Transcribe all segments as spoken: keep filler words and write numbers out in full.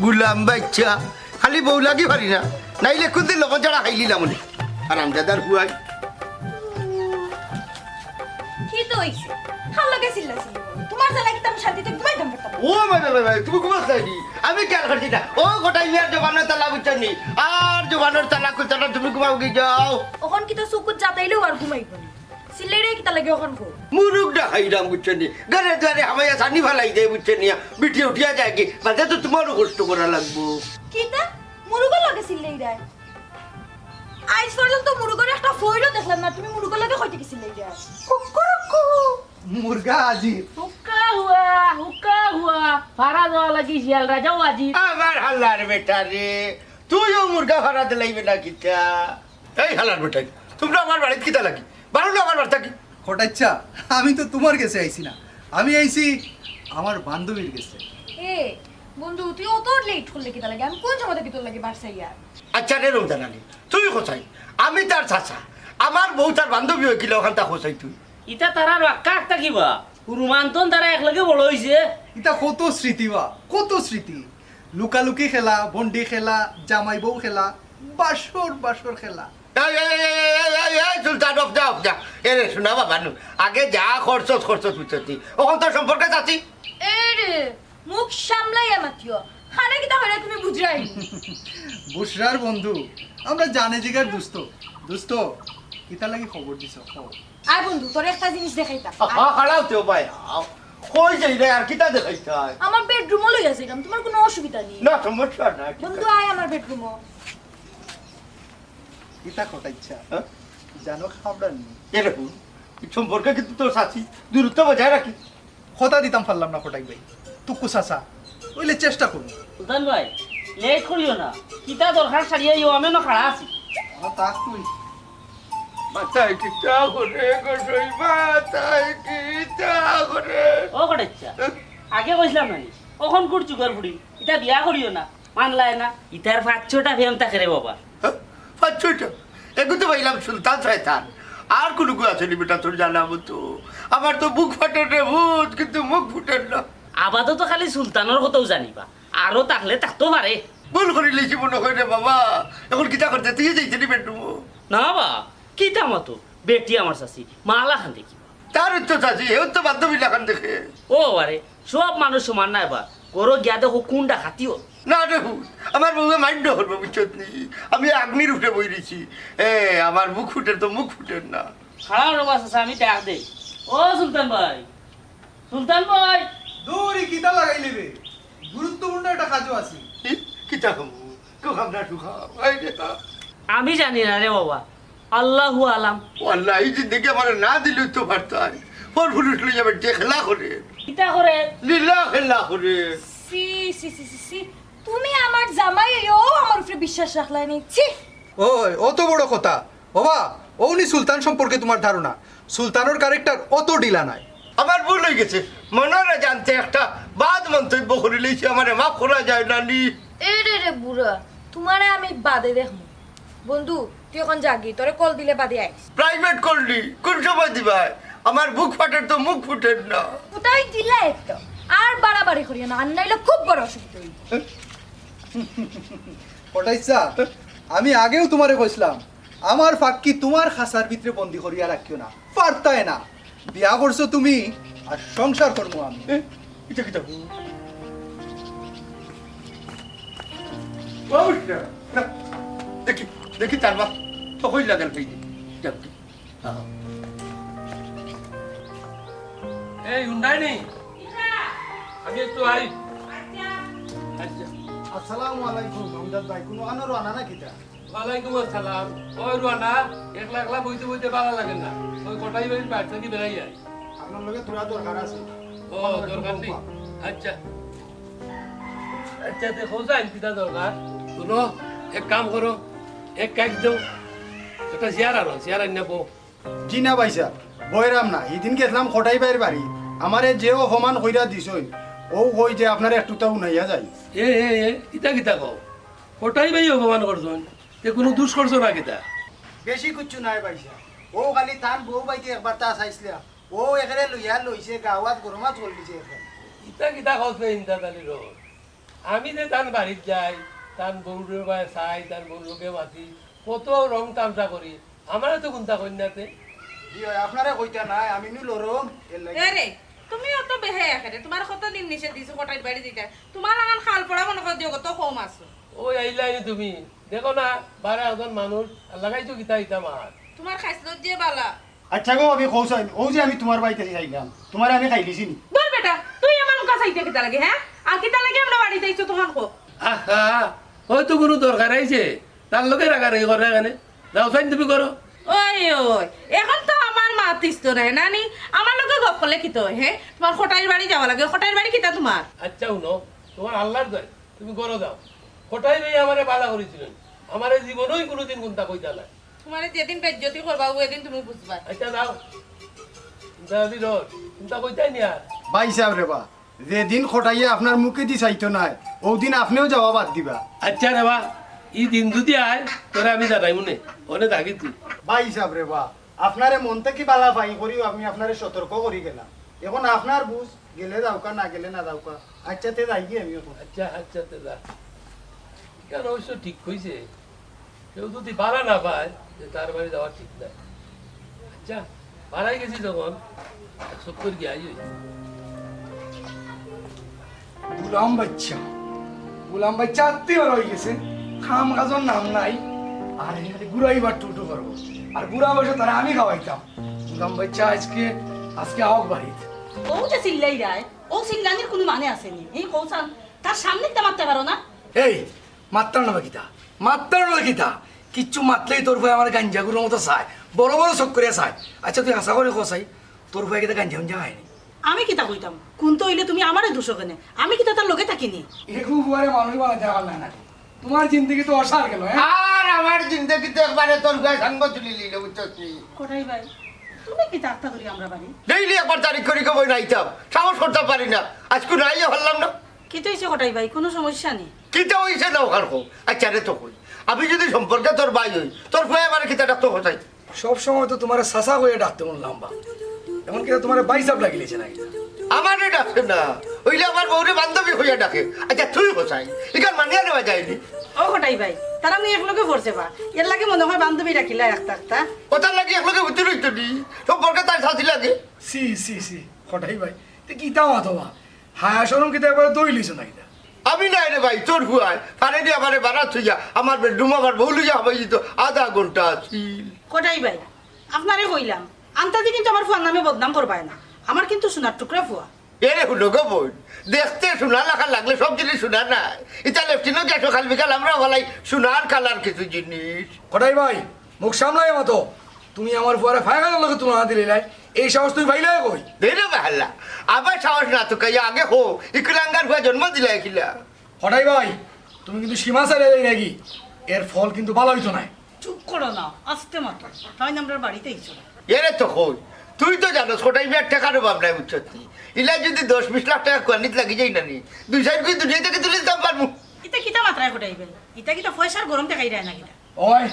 গুলাম বাইচ্চা, খালি বউ লাগি পারি না, নাইলে কুনদিন লবণ ছাড়া খাইলিলাম অনে। হারামজাদার পুয়ায়। কিতা অইছে? কার লগে চিল্লাচিল্লি করো? তুমার জ্বালায় কিতা আমি শান্তিতে ঘুমাইতাম পারতাম না? ও মাই, মাই, মাই, মাই, তুমি ঘুমাস নাই নি? আমি খেয়াল করছি না। ও কটাই মিয়ার জবানর তালা বুঝছো নি? আর জবানর তালা খুলছো না, তুমি ঘুমাও গি যাও। অখন কিতা চকুত জাতাইলেও আর ঘুমাইবো না। চিল্লাইরায় কিতা লাগি অখন কও? মুরুগ না খাইরাম বুঝছো নি? ঘরে দুয়ারে হামাইয়া ছানি ফালাই দেয় বুঝছো নি? বিটি উঠিয়া যায় গি? বাদে তো তুমারও কষ্ট করা লাগবো। কিতা? মুরুগর লগে চিল্লাইরায়? আইজ পর্যন্ত মুরুগর একটা ফইরও দেখলাম না, তুমি মুরুগর লগে কইতে গেছিলে ইটা? কুকুরুকু। মুরগা হাজির। হুক্কা হুয়া, হুক্কা হুয়া, ফাড়া দেওয়া লাগি শিয়াল রাজাও হাজির। আমার হালার বেটা রে, তুইও মুরগা ফাড়া দিলাইবে না কিতা? এই হালার বেটা, তুমরা আমার বাড়িত কিতা লাগি? বারো না আমার বাড়ি থাকি। কটাইচ্ছা, আমি তো তুমার গেছে আইছি না, আমি আইছি আমার বান্ধবীর গেছে। এ, বন্ধু, তুই অত লেট করলে কিতা লাগি? আমি কোন সময় থাকি তোর লাগি বাসায় আর? আচ্ছা রে রমজান আলী, তুই কোথায়? আমি তার চাচা, আমার বউ তার বান্ধবী অইগেলে অখানতা কোথায় তুই? ইতা তারার বাক্কা একটা কিবা? রুমান্তন তারা একলগে বড় অইছে। ইতা কত স্মৃতি বা, কত স্মৃতি। লুকালুকি খেলা, বন্ডি খেলা, জামাই বউ খেলা, বাসর বাসর খেলা। এই, এই, এই, সুলতান, অফ যা, অফ যা। এ রে, শোনা বাবা নু, আগে যা খরচত, খরচত বুঝছি। অখন তোর সম্পর্কে চাচি। এ রে, মুখ সামলাইয়া মাতিও। খারে কিতা কইরা তুমি বুঝরায় নি? বুঝরার বন্ধু, আমরা জানে জিগার দোস্ত। দোস্ত, কিতা লাগি খবর দিছ? কও। আয় বন্ধু, তোর একটা জিনিস দেখাইতাম। আ, আ, খাড়াও তো ভাই, আও। কই যাই রে, আর কিতা দেখাইতায়? আমার বেডরুমও লইয়া যাইতাম, তোমার কোনো অসুবিধা নেই। না, সমস্যা নাই, ঠিক বন্ধু, আছে। আয় আমার বেডরুমও। কিতা কটাইচ্ছা? হ্যাঁ? জানো খাবড়া নি? এরকম। এই সম্পর্কে কিন্তু তোর চাচি দূরত্ব বজায় রাখি। কথা দিতাম পারলাম না কটাই ভাই। তুকু চাচা, অইলে চেষ্টা করমু। সুলতান ভাই, লেট করিও না। কিতা দরকার সারিয়া ইও, আমি না খাড়া আছি। আমার তাক তুই। মাথায় কিতা করে গো সই, মাথায় কিতা করে? ও কটাইচ্ছা, আগে কইছিলাম না নি? অখন কুর চুগার ফুড়ি, ইতা বিয়া করিও না, মানলায় না। ইতার পাঁচ ছয়টা প্রেম থাকে রে বাবা। হ্যাঁ? পাঁচ ছয়টা? এগু তো পাইলাম সুলতান শয়তান। আর কুনুগু আছে নি বেটা তোর জানা মতো? আমার তো বুক ফাটের রে ভূত, কিন্তু মুখ ফুটের না। আপাতত খালি সুলতানর কথাউ জানিবা, আরো থাকলে থাকতো পারে। ভুল করিলিছি মনে হয় রে বাবা। অখন কিতা করতে তুই যাইতে নি বেডরুমও? না বা, কিতা মাতো? বেটি আমার চাচি, মালা খান দেখি। তার তো চাচি, এও তো বান্ধবী লাখান দেখে। ও আরে, সব মানুষ সমান নায় বা। ঘরো গিয়া দেখো কোন ডাকাতি অর। না রে ভূত, আমার বউয়ে মাইন্ড করবো বুঝছত নি? আমি আগ্নির উপরে বই রইছি। এ, আমার বুক ফুটের তো মুখ ফুটের না। খাড়াও রে বা চাচা, আমি ডাক দেই। ও সুলতান ভাই, সুলতান ভাই। দৌড়ি কিতা লাগাইলি রে? গুরুত্বপূর্ণ একটা কাজও আছি। কি? কিতা কমু? কেউ খাম না, তুই খাও। এই রে। আমি জানি না রে বাবা, আল্লাহু আলাম। ও আল্লাহ, এই জিন্দেগি আমারে না দিলেউ তো পারতায়। পর পুরুষ লইয়া বেটিয়ে খেলা করে। কিতা করে? লীলা খেলা করে। ছি, ছি, ছি, ছি, ছি। তুমি আমার জামাই অইয়াও আমার উপরে বিশ্বাস রাখলায় নি। ছি। ওই, অত বড় কথা। ওবা, অউ নি সুলতান সম্পর্কে তুমার ধারণা? সুলতানর character অত ঢিলা নায়। আমার ভুল অই গেছে, মনরে জানতে একটা বাদ মন্তব্য করিলিছি, আমারে মাফ করা যায় না নি? এ রে রে বুড়া, তুমারে আমি বাদে দেখমু। বন্ধু, তুই অখন যাগি, তোরে কল দিলে বাদে আইস। প্রাইভেট কল নি, কোন সময় দিবায়? আমার বুক ফাটের তো মুখ ফুটের না। উতাই দিলে তো। আর বাড়াবাড়ি করিও না, আর নাইলে খুব বড় অসুবিধা অইবো। কটাইচ্ছা, আমি আগেউ তুমারে কইছলাম, আমার ফাক্কি তুমার খাঁচার ভিতরে বন্দি করিয়া রাখিও না, পারতায় না। বিয়া করছো তুমি, আর সংসার করমু আমি। এ, ইটা কিতা? ও, উঠ না, না। দেখি, দেখি তার বাপ, তো কই লাগাল খাই দে। যাও, যাও। এই, হুন্ডাই নি? আমি একটু আই। আচ্ছা। আসসালামু আলাইকুম, আমজাদ ভাই। কুনু আনো রানা না কিতা? ওয়ালাইকুম আসসালাম। ওই রুয়ানা, একলা একলা বইতে বইতে ভালা লাগে না। ওই কটাই ভাইর বাড়ি থাকি বেড়াই আই। আপনার লগে থুড়া দরকার আছে। ও, দরকার নি? আচ্ছা। আচ্ছা, তে হোসেন, কিতা দরকার? হুনো, এক কাম করো, এক কাইক দেও, একটা চেয়ার আনো, চেয়ার আনিয়া বও। জি না ভাইসাব, বইরাম না। হিদিন গেছলাম কটাই ভাইর বাড়ি, আমারে যে অপমান কইরা দিছইন, অউ কই যে আপনারে একটুতা হুনাইয়া যাই। এ, এ, এ, ইতা কিতা কও? কটাই ভাই অপমান করছইন? তে কুনু দুষ করছো না কিতা? বেশি কুচ্ছু নায় ভাইসাব, অউ খালি তান বউ বাইতে একবার তা চাইছলা, অউ একেরে লইয়া লইছে, গাওয়াত গরমাত করিলিছে একেরে। ইতা কিতা কছ বে ইন্দাজ আলী রহর? আমি যে তান বাড়িত যাই, তান বউরে বায় চাই, তান বউর লগে মাতি, কত রং তামশা করি, আমারে তো কুন্তা কইন না তে। জি অয়, আপনারে কইতা নায়, আমি নু লরম, এর লাগি। এরে, তুমি অত বেহায়া কেনে? তুমার কত দিন নিষেধ দিছি কটাইর বাড়ি যাইতায়। তুমার লাখান খাল পড়া মনো করি দিও, কত কম আছো। ওই আইলায় নি তুমি, দেখো না, বারা একজন মানুষ, আর লাগাইছো কিতা ইতা মাত। তুমার খাইছলত যে বালা। আচ্ছা গো, আমি কও চাইন, অউ যে আমি তুমার বাড়িত আইলাম, তুমারে আমি খাইলিছি নি? ধুর বেটা, তুই আমার মুখা চাইতে কিতা লাগি, হে? আর কিতা লাগি আমরা বাড়িত আইছো তুমার কো? আহা, অউ তো কুনু দরকার আইছে, তার লগে রাগারাগি কররায় কেনে? যাও চাইন তুমি করো। ওই, ওই, অখন তো আমার মাত তিস্ত নায়, নানি? আমার লগে গপ করলে কিতা অয়, হে? তুমার কটাইর বাড়ি যাওয়া লাগে, কটাইর বাড়ি কিতা তুমার? আচ্ছা, হুনো, তুমার আল্লার দোয়াই, তুমি করো যাও। কটাই ভাই আমারে বালা করিছিলা, আমারে জীবনেউ কুনুদিন কুন্তা কইতা নায়। তুমারে যেদিন বেইজ্জতি করবা, অউ এদিন তুমি বুঝবা। আচ্ছা, যাও। চিন্তা যদি রোজ, চিন্তা কইতাই নি আর। ভাইসাব রে বা, যেদিন কটাইয়ে আপনার মুখেদি চাইতো নায়, অউ দিন আপনেও যাওয়া বাদ দিবা। আচ্ছা রে বা, ই দিন যদি আয়, তোরে আমি জানাইমু নে, অনে থাকি তুই। ভাইসাব রে বা, আপনারে মন থাকি বালা পাই করিও আমি আপনারে সতর্ক করি গেলাম। অখন আপনার বুঝ, গেলে যাউক্কা, না গেলে না যাউক্কা। আচ্ছা, তে যাইগি আমি অখন। আচ্ছা, আচ্ছা, তে যা। ইখান অবশ্য ঠিক কইছে। কেউ যদি বালা না পায়, তে তার বাড়ি যাওয়া ঠিক নায়। আচ্ছা, বাড়াই গেছি যখন, এক চক্কর গিয়া আই অই। গুলাম বাইচ্চা, গুলাম বাইচ্চা আত্তি বার অই গেছে, কাম কাজর নাম নাই, আর হে খালি ঘুরাইবার টুটু করবো। আর বুড়া বয়সে তারে আমি খাওয়াইতাম। গুলাম বাইচ্চা আইজকে, আইজকে আউক বাড়িত। অউ যে চিল্লাইরায়, অউ চিল্লানির কুনু মানে আছে নি? হে কও চাইন, তার সামনে তো মাততে পারো না। এই, মাততাম না বা কিতা? মাততাম না বা কিতা? কিচ্ছু মাতলেউ তোর ফুয়ায় আমারে গাঞ্জাখুরর মতো চায়, বড় বড় চউখ করিয়া চায়। আচ্ছা, তুই হাছা করি ক চাই, তোর ফুয়ায় কিতা গাঞ্জা-উঞ্জা খায় নি? আমি কিতা কইতাম? কুন্তা অইলে তুমি আমারে দুষো কেনে? আমি কিতা তার লগে থাকি নি? এগু ফুয়ারে মানুষ বানাইতে পারলায় না। তুমার জিন্দেগি তো অসার গেল, হে? আর আমার জিন্দেগিত একবারে তোর ফুয়ায় সাঙ্গ তুলি নিলো, বুঝছস নি? কটাই ভাই, তুমি কিতা আত্তা করি আমরার বাড়ি? ডেইলি একবার তারিখ করি কই বই নাইতাম, সাহস করতাম পারি না, আইজকু নাইয়া পারলাম না। কিতা অইছে কটাই ভাই, কুনু সমস্যা নি? কিতা অইছে না অখান কও। আচ্ছা রে তো কই, আমি যদি সম্পর্কে তোর ভাই অই, তোর ফুয়ায় আমারে কিতা ডাকতো কটাই? সব সময় তো তুমারে চাচা কইয়া ডাকতে হুনলাম বা। অখন কিতা তুমারে ভাইসাব ডাকিলিছে নাকি? আমারে ডাকে না, অইলে আমার বউরে বান্ধবী কইয়া ডাকে। আচ্ছা তুই কটাই, ইখান মানিয়া নেওয়া যায় নি? ও কটাই ভাই, তারা নি একলগে পড়ছে বা, এরলাগি মনে অয় বান্ধবী ডাকিলা একটা একটা। অতার লাগি একলগে উঠতে রইতো নি, সম্পর্কে তার সাথী লাগে। ছি, ছি, ছি, কটাই ভাই, তে কিতা মাতো বা? হায়া শরম কিতা একবারে দইলিছো না কিতা? আমি নায় রে ভাই, তোর ফুয়ায় পারেনি আমারে বাড়া থইয়া, আমার বেডরুম আমার বউ লইয়া হামাই দিতো আধা ঘন্টা আছিল। কটাই ভাই, আপনারে কইলাম, আন্তাজি কিন্তু আমার ফুয়ার নামে বদনাম করবায় না, আমার কিন্তু সোনার টুকরা ফুয়া। এরে হুনো গো বইন, দেখতে সোনা লাখান লাগলে সব জিনিস সোনা নায়। ইতা লেফটিনো গিয়া সকাল বিকাল আমরা ফালাই সোনার কালার কিছু জিনিস। কটাই ভাই, মুখ সামলাইয়া মাতো। তুমি আমার ফুয়ারে ফায়খানার লগে তুলনা দিলাইলায়, এই সাহস তুমি পাইলায় কই? দে রে বাহাল্লা, আবার সাহস না তুকাইয়া আগে কও, ই কুলাঙ্গার ফুয়া জন্ম দিলায় কিলা? কটাই ভাই, তুমি কিন্তু সীমা ছাড়িয়া যাইরায়গি, এর ফল কিন্তু ভালা অইতো নায়। চুপ করো না, আস্তে মাতো, তাইন আমরার বাড়িত আইছো। এরে তো কই, তুই তো জানোস কটাই মিয়ার টেকার অভাব নাই, বুঝছস নি? ইলা যদি দশ বিশ লাখ টেকা কুয়ানিত লাগি যায় না নি, দুই চাইর কুই দুনিয়া থাকি তুলিলিতাম পারমু। ইতা কিতা মাতরায় কটাই ভাই? ইতা কিতা পয়সার গরম দেখাইরায় না কিতা? ওই,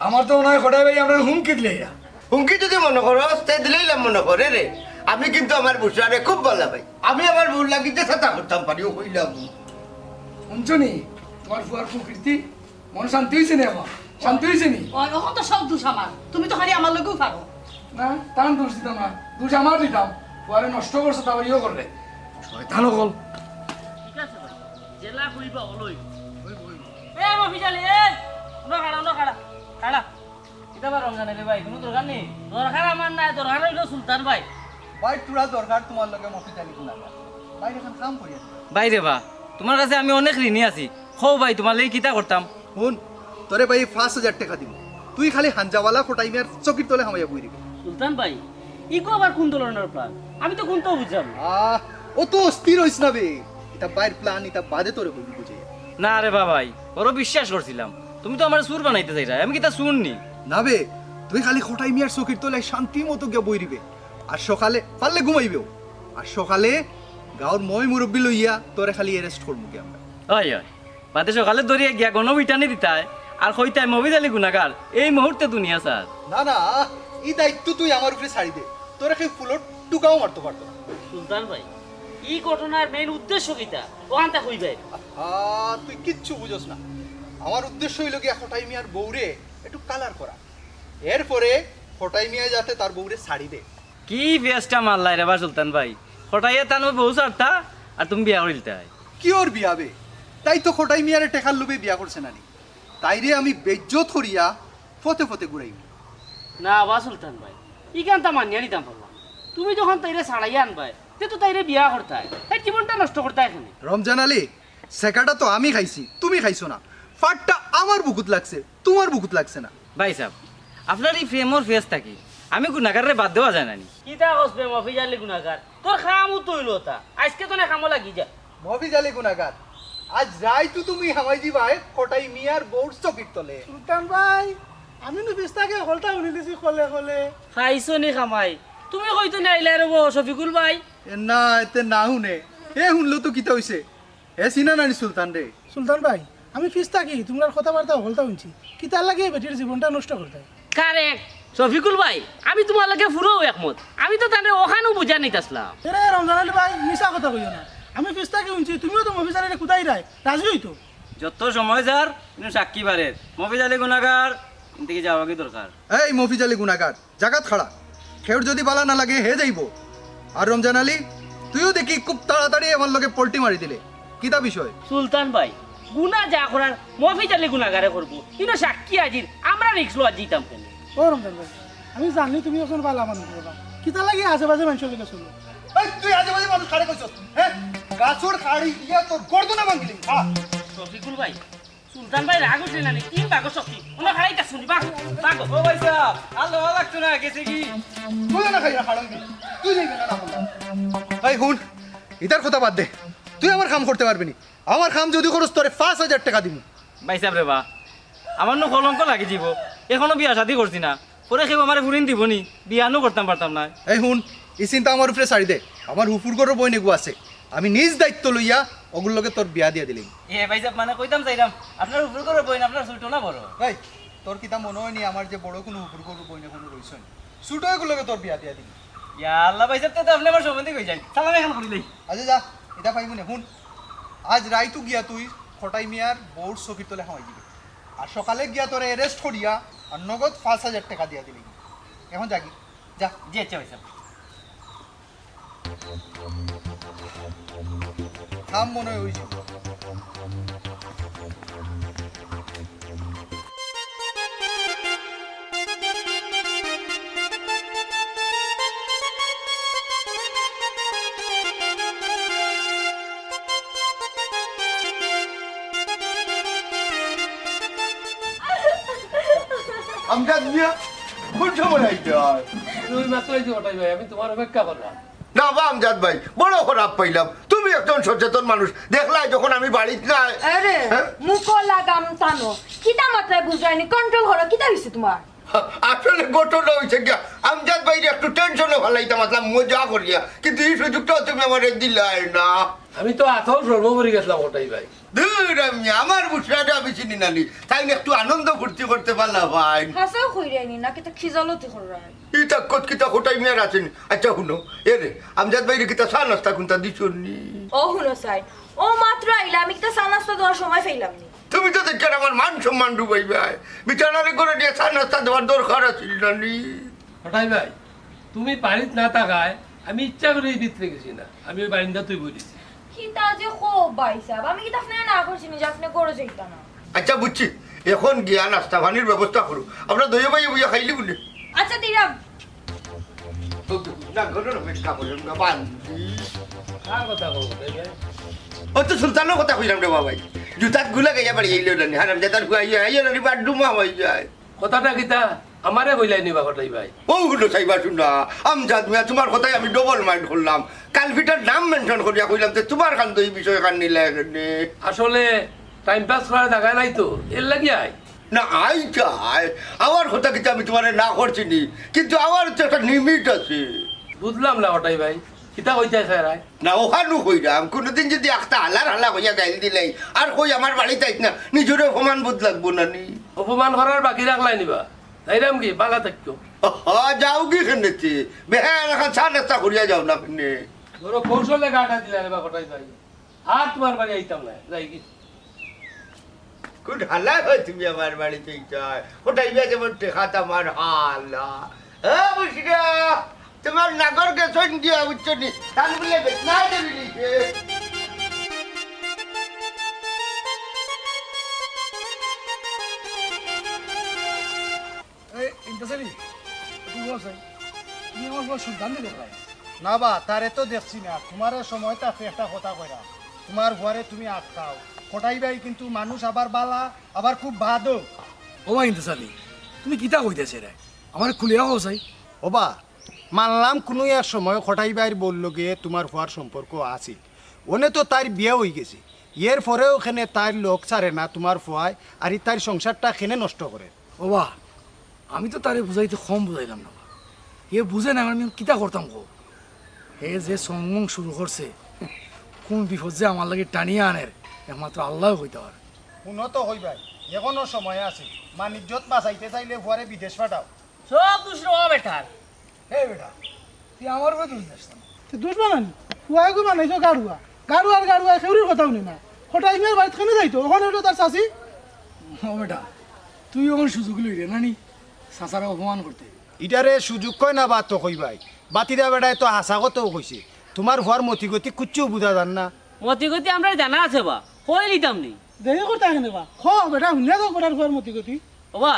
আমার তো মনো অয় কটাই ভাই আমরারে হুমকি দিলাইরা। হুমকি যদি মনো করস, তে দিলাইলাম মনো কর রে। আমি কিন্তু আমার বুসরারে খুব ভালা পাই। আমি আমার বউর লাগি যে ছাতা করতাম পারি, অউ কইলাম। হুনছো নি? তুমার ফুয়ার কুকীর্তি। মন শান্তি অইছে নি এখন? শান্তি অইছে নি? ওই, অখন তো সব দুষ আমার। তুমি তো খালি আমার লগেউ পারো। না, তান দুষ দিতাম না। দুষ আমার দিতাম। ফুয়ারে নষ্ট করছো, তারপর ইয়ে করলে। শয়তান অকল। ঠিক আছে ভাই। যেলা কইবা অলা অইবো। এ মফিজ আলী, এ! অনো খাড়া, অনো খাড়া। খাড়া। কিতা বা রমজান আলী ভাই, কুনু দরকার নি? দরকার আমার নায়, দরকার অইলো সুলতান ভাই। ভাই, পুরা দরকার তুমার লগে মফিজ আলী কুনাকার। ভাই, অখন কাম করিয়া দিবা। ভাই রে বা, তুমার কাছে আমি অনেক ঋণী আছি। কও ভাই, তুমার লাগি কিতা করতাম? হুন, তোরে ভাই পাঁচ হাজার টেকা দিমু। তুই খালি হাঞ্জাওয়ালা কটাই মিয়ার চকির তলে হামাইয়া বই রইবি। সুলতান ভাই, ইগু আবার কুন ধরনর plan? আমি তো কুন্তাউ বুঝলাম না। আহ, অত অস্থির অইস না বে। ইতা ভাইর plan, ইতা বাদে তোরে কইমু বুঝাইয়া। না রে বা ভাই, অরে বিশ্বাস করছিলাম। তুমি তো আমারে চুর বানাইতে চাইরায়, আমি কিতা চুর নি? না বে, তুই খালি কটাই মিয়ার চকির তলে শান্তি মতো গিয়া বই রইবে। আর সকালে পারলে ঘুমাইবেও। আর সকালে গাঁওর ময় মুরব্বি লইয়া তোরে খালি arrest করমু গি আমরা। অয়, অয়। বাদে সকালে ধরিয়া গিয়া গণপিটানি দিতায়, আর কইতায় মফিজ আলী গুনাগার, এই মুহূর্তে দুনিয়া ছাড়। না, না, ই দায়িত্ব তুই আমার উপরে ছাড়ি দে। তোরে কেউ ফুলর টুকাও মারতো পারতো না। সুলতান ভাই, ই ঘটনার main উদ্দেশ্য কিতা? অখানতা কইবে। আ, তুই কিচ্ছু বুঝস না। আমার উদ্দেশ্য অইলো গিয়া কটাই মিয়ার বউরে একটু কালার করা, এরপরে কটাই মিয়া যাতে তার বউরে ছাড়ি দে। কি ফেসটা মারলায় রে বা সুলতান ভাই? কটাইয়ে তান বউ ছাড়তা আর তুমি বিয়া করিলতায়। কি ওর বিয়া বে? তাই তো কটাই মিয়ারে টেকার লোভে বিয়া করছে নানি। তাইরে আমি বেইজ্জত করিয়া পথে পথে ঘুরাইমু। না বা সুলতান ভাই, ইখানতা মানিয়া নিতাম পারলাম না। তুমি যখন তাইরে ছাড়াইয়া আনবায়, তে তো তাইরে বিয়া করতায়, তাইর জীবনটা নষ্ট করতায় কেনে। রমজান আলী, সেকাটা তো আমি খাইছি, তুমি খাইছো না। ফাটটা আমার বুকুত লাগছে, তোমার বুকুত লাগছে না। ভাইসাব, আপনার ই প্রেমর ফেস থাকি আমি গুনাগাররে বাদ দেওয়া যায় না নি। কিতা কস বে মফিজ আলী গুনাগার? তোর কামও তো অইলো তা। আইজকে তো না কামো লাগি যা। মফিজ আলী গুনাগার, আইজ রাইতু তুমি হামাই দিবায় কটাই মিয়ার বউর চকির তলে। সুলতান ভাই, আমি নু ফিস্তাকে হকলতা হুনিলিছি কলে কলে। খাইছো নি কামাই? তুমি কইতো নি আইলায় রে বা শফিকুল ভাই? এ না, এতে না হুনে। এ হুনলো তো কিতা অইছে? এ চিনা নানি সুলতানরে? সুলতান ভাই, আমি ফিস্তাকি তুমরার কথাবার্তা হকলতা হুনছি। কিতার লাগি বেটির জীবনটা নষ্ট করতায়? কারেক্ট। শফিকুল ভাই, আমি তুমার লগে পুরাউ একমত। আমি তো তানরে অখানউ বুঝানিত আছলাম। এরে রমজান আলী ভাই, মিছা কথা কইও না। আমি ফিস্তাকি হুনছি, তুমিও তো মফিজ আলীরে কুদাইরায়, রাজি অইতো। যত সময় যার, ইনো সাক্ষী বাড়ের। মফিজ আলী গুনাগার, ইন থাকি যাওয়া কি দরকার? এই মফিজ আলী গুনাগার, জাগাত খাড়া। কেউর যদি বালা না লাগে, হে যাইবো। আর রমজান আলী, তুইও দেখি খুব তাড়াতাড়ি আমার লগে পল্টি মারি দিলে। কিতা বিষয়? সুলতান ভাই, গুনা যা করার মফিজ আলী গুনাগারে করবো। ইনো সাক্ষী হাজির, আমরা রিস্ক লওয়া যাইতাম কেনে? ও রমজান ভাই, আমি জানি তুমি একজন বালা মানুষ বাবা। কিতার লাগি আজে বাজে মানষর লগে চলো? এই, তুই আজে বাজে মানুষ কারে কইছস? হ্যাঁ? গাছর খাড়ি দিয়া তোর গর্দনা ভাঙিলি। আ। শফিকুল ভাই, সুলতান ভাই রাগ উঠলে না নি? তিন ভাগর শক্তি। ওনা খাড়াইতা শুনি, ভাগ, ভাগ। ও ভাইসাব, আর লওয়া লাগতো না, গেছে কি? তুই না খাইয়া খাড়ান দিলি। তুই যাইবে না, না করলাম। এই হুন, ইতার কথা বাদ দে। তুই আমার কাম করতে পারবি নি। আমার কাম যদি করস, তোরে পাঁচ হাজার টেকা দিমু। ভাইসাব রে বা, আমার নু কলঙ্ক লাগি যিবো। এখনো বিয়া শাদি করছি না, পরে কেউ আমারে ফুরিন দিবো নি, বিয়া নু করতাম পারতাম নায়। এই হুন, ই চিন্তা আমার উপরে ছাড়ি দে। আমার হুফুর ঘরর বইন এগু আছে, আমি নিজ দায়িত্ব লইয়া অগুর লগে তোর বিয়া দিয়া দিলিমু। এ ভাইসাব, মানে কইতাম চাইরাম, আপনার হুফুর ঘরর বইন আপনার ছুটো না বড়? এই, তোর কিতা মনো অয় নি আমার যে বড় কুনু হুফুর ঘরর বইন এখনো রইছে নি? ছুটো এগুর লগে তোর বিয়া দিয়া দিমু। ইয়া আল্লাহ ভাইসাব, তে তো আপনে আমার সম্বন্ধী কই যাইন। সালাম এখন করিলাই। আচ্ছা যা, ইতা পাইমু নে, হুন। আইজ রাইতু গিয়া তুই কটাই মিয়ার বউর চকির তলে হামাই দিবে। আর সকালে গিয়া তোরে অ্যারেস্ট করিয়া আর নগদ পাঁচ হাজার টেকা দিয়া দিলিমু। এখন যাগি, যা। জি আচ্ছা ভাইসাব। কাম মনো অয় অইছে। আমজাদ মিয়া, কুন সময় আইছইন? তুমি মাত্র আইছো কটাই ভাই, আমি তুমার অপেক্ষা করলাম। না বা আমজাদ ভাই, বড় খারাপ পাইলাম। তুমি একজন সচেতন মানুষ, দেখলায় যখন আমি বাড়িত নাই। আরে, হ্যাঁ? মুখো লাগাম টানো। কিতা মাতরায় বুঝরায় নি, কন্ট্রোল করো, কিতা অইছে তুমার? আসলে ঘটনা অইছে গিয়া, আমজাদ ভাইরে একটু টেনশনো ফালাইতাম আছলাম মজা করিয়া, কিন্তু ই সুযোগটাও তুমি আমারে দিলায় না। আমি তো আতর সর্বপরি গেছলাম কটাই ভাই। দূর আমি, আমার বুসরারে আমি চিনি না নি। তাইন একটু আনন্দ ফুর্তি করতে পারলা ভাই। হাছাউ কইরায় নি, না কিতা খিজালতি কররায়? ইতা কত কিতা কটাই মিয়ার আছে নি। আচ্ছা হুনো, এরে, আমজাদ ভাইরে কিতা চা নাস্তা কুনতা দিছো নি? ও হুনো সাইন, অউ মাত্র আইলা, আমি কিতা চা নাস্তা দেওয়ার সময় পাইলাম নি। তুমি তো দেখি আমার মান সম্মান ডুবাইবায়। বিচারারে করে দিয়া চা নাস্তা দেওয়ার দরকার আছিল না নি। কটাই ভাই, তুমি বাড়িত না থাকায় আমি ইচ্ছা করি ই ভিতরে গেছি না, আমি অউ বারিন্দাত বইছি। কিতা যে কও ভাইসাব, আমি কিতা আপনারে না করছি নি যে আপনে ঘরো যাইতা না? আচ্ছা বুঝছি, এখন গিয়া নাস্তা পানির ব্যবস্থা করো, আমরা দুইও ভাইয়ে বইয়া খাইলিমু নে। আচ্ছা দিরাম। না, ঘটনা অপেক্ষা করলাম না, বান্দি। কার কথা কও, কটাই ভাই? অউ তো সুলতানর কথা কইরাম রে বাবাই। জুতাত গু লাগাইয়া বাড়ি আইলো না নি, হারামজাদার ফুয়া আইয়া, আইয়া না নি, বাথরুমো হামাই যায়। কথাটা কিতা? আমারে কইলায় নি বা কটাই ভাই? অউ হুনো চাইবা হুনা, আমজাদ মিয়া, তুমার কথায় আমি ডাবল মাইন্ড করলাম। কালপিটার নাম মেনশন করিয়া কইলাম, তে তুমার কান্দো ই বিষয় কান নিলা এখানে। আসলে টাইম পাস করার জাগা নাই তো, এরলাগি আই। না, আই চাই। আমার কথা কিতা আমি তুমারে না করছি নি, কিন্তু আমার তো একটা লিমিট আছে। বুঝলাম না কটাই ভাই। কিতা কইতায় চাইরায়? না, অখানউ কইরাম, কুনুদিন যুদি আখতা হালার হালা কইয়া গাইল দিলাই, আর কই আমার বাড়িত আইস না, নিজর অপমান বোধ লাগবো না নি? অপমান করার বাকি রাখলায় নি বা? যাইরাম গি, বালা থাকিও। হ, যাওগি কেনে তে? বেহায়া লাখান চা নাস্তা করিয়া যাও না কেনে? বড় কৌশলে গাটা দিলা রে বা কটাই ভাই। আর তোমার বাড়ি আইতাম না, যাই কি? কোন হালা হয় তুমি আমার বাড়িত আইতায়? কোথায় গিয়া যেমন টেকাত আমার হালা? হ্যাঁ, বুঝরা? তোমার নাগর গেছন দিয়া, বুঝছো নি? তান বলে বেদনা দেবি নিছে। এই, ইন্তাজ আলী, একটু বস ভাই। তুমি আমার ফুয়ার সুখ জানতে দেখলাম। না বা, তারে তো দেখছি না। তোমারে সময় থাকতে একটা কথা কইরা। তোমার ফুয়ারে তুমি আটকাও। কটাই ভাই কিন্তু মানুষ আবার বালা, আবার খুব বাদও। ও ভাই ইন্তাজ আলী, তুমি কিতা কইতাছে রে? আমারে খুলিয়া কও চাই। ও বা, মানলাম কুনু এক সময় কটাই ভাইর বউর লগে তোমার ফুয়ার সম্পর্ক আছিল। অনে তো তাইর বিয়া অইগেছে। এর পরেও কেনে তাইর লগ ছাড়ে না তোমার ফুয়ায়, আর ই তাইর সংসারটা কেনে নষ্ট করে? ও বা, আমি তো তারে বুঝাইতে কম বুঝাইলাম না বা। এ বুঝে না, আমি কিতা করতাম কও? হে যে সংমং শুরু করছে, কোন বিপদ যে আমার লাগি টানিয়া আনের, একমাত্র আল্লায় কইতা পারে। হুনো তো কই ভাই, এখনো সময় আছে। মান ইজ্জত বাঁচাইতে চাইলে ফুয়ারে বিদেশ পাঠাও। সব দুষ রে ও বেটার। হে বেটা, তুই আমার উপরে দুষ দিস না। তুই দুষ বানানি? ফুয়াগু বানাইছো গাড়ুয়া। গাড়ুয়ার গাড়ুয়া কেউরির কথা হুনে না। কটাই মিয়ার বাড়িত কেনে যাইতো? ওখানে হলো তার চাচি। ও বেটা, তুই ওখানে সুযোগ লই রে নানি, চাচারে অপমান করতে। ইটারে সুযোগ কয় না বা তো কই ভাই। বাতিরা বেটায় তো হাছা কথাও কইছে। তোমার ফুয়ার মতিগতি কুচ্ছু বুঝা যার না। মতিগতি আমরার জানা আছে বা, কই লিতাম নি। দেরি করতে আগে নেবা। খ বেটা, হুনিয়া তো কটার ফুয়ার মতিগতি। ওবা,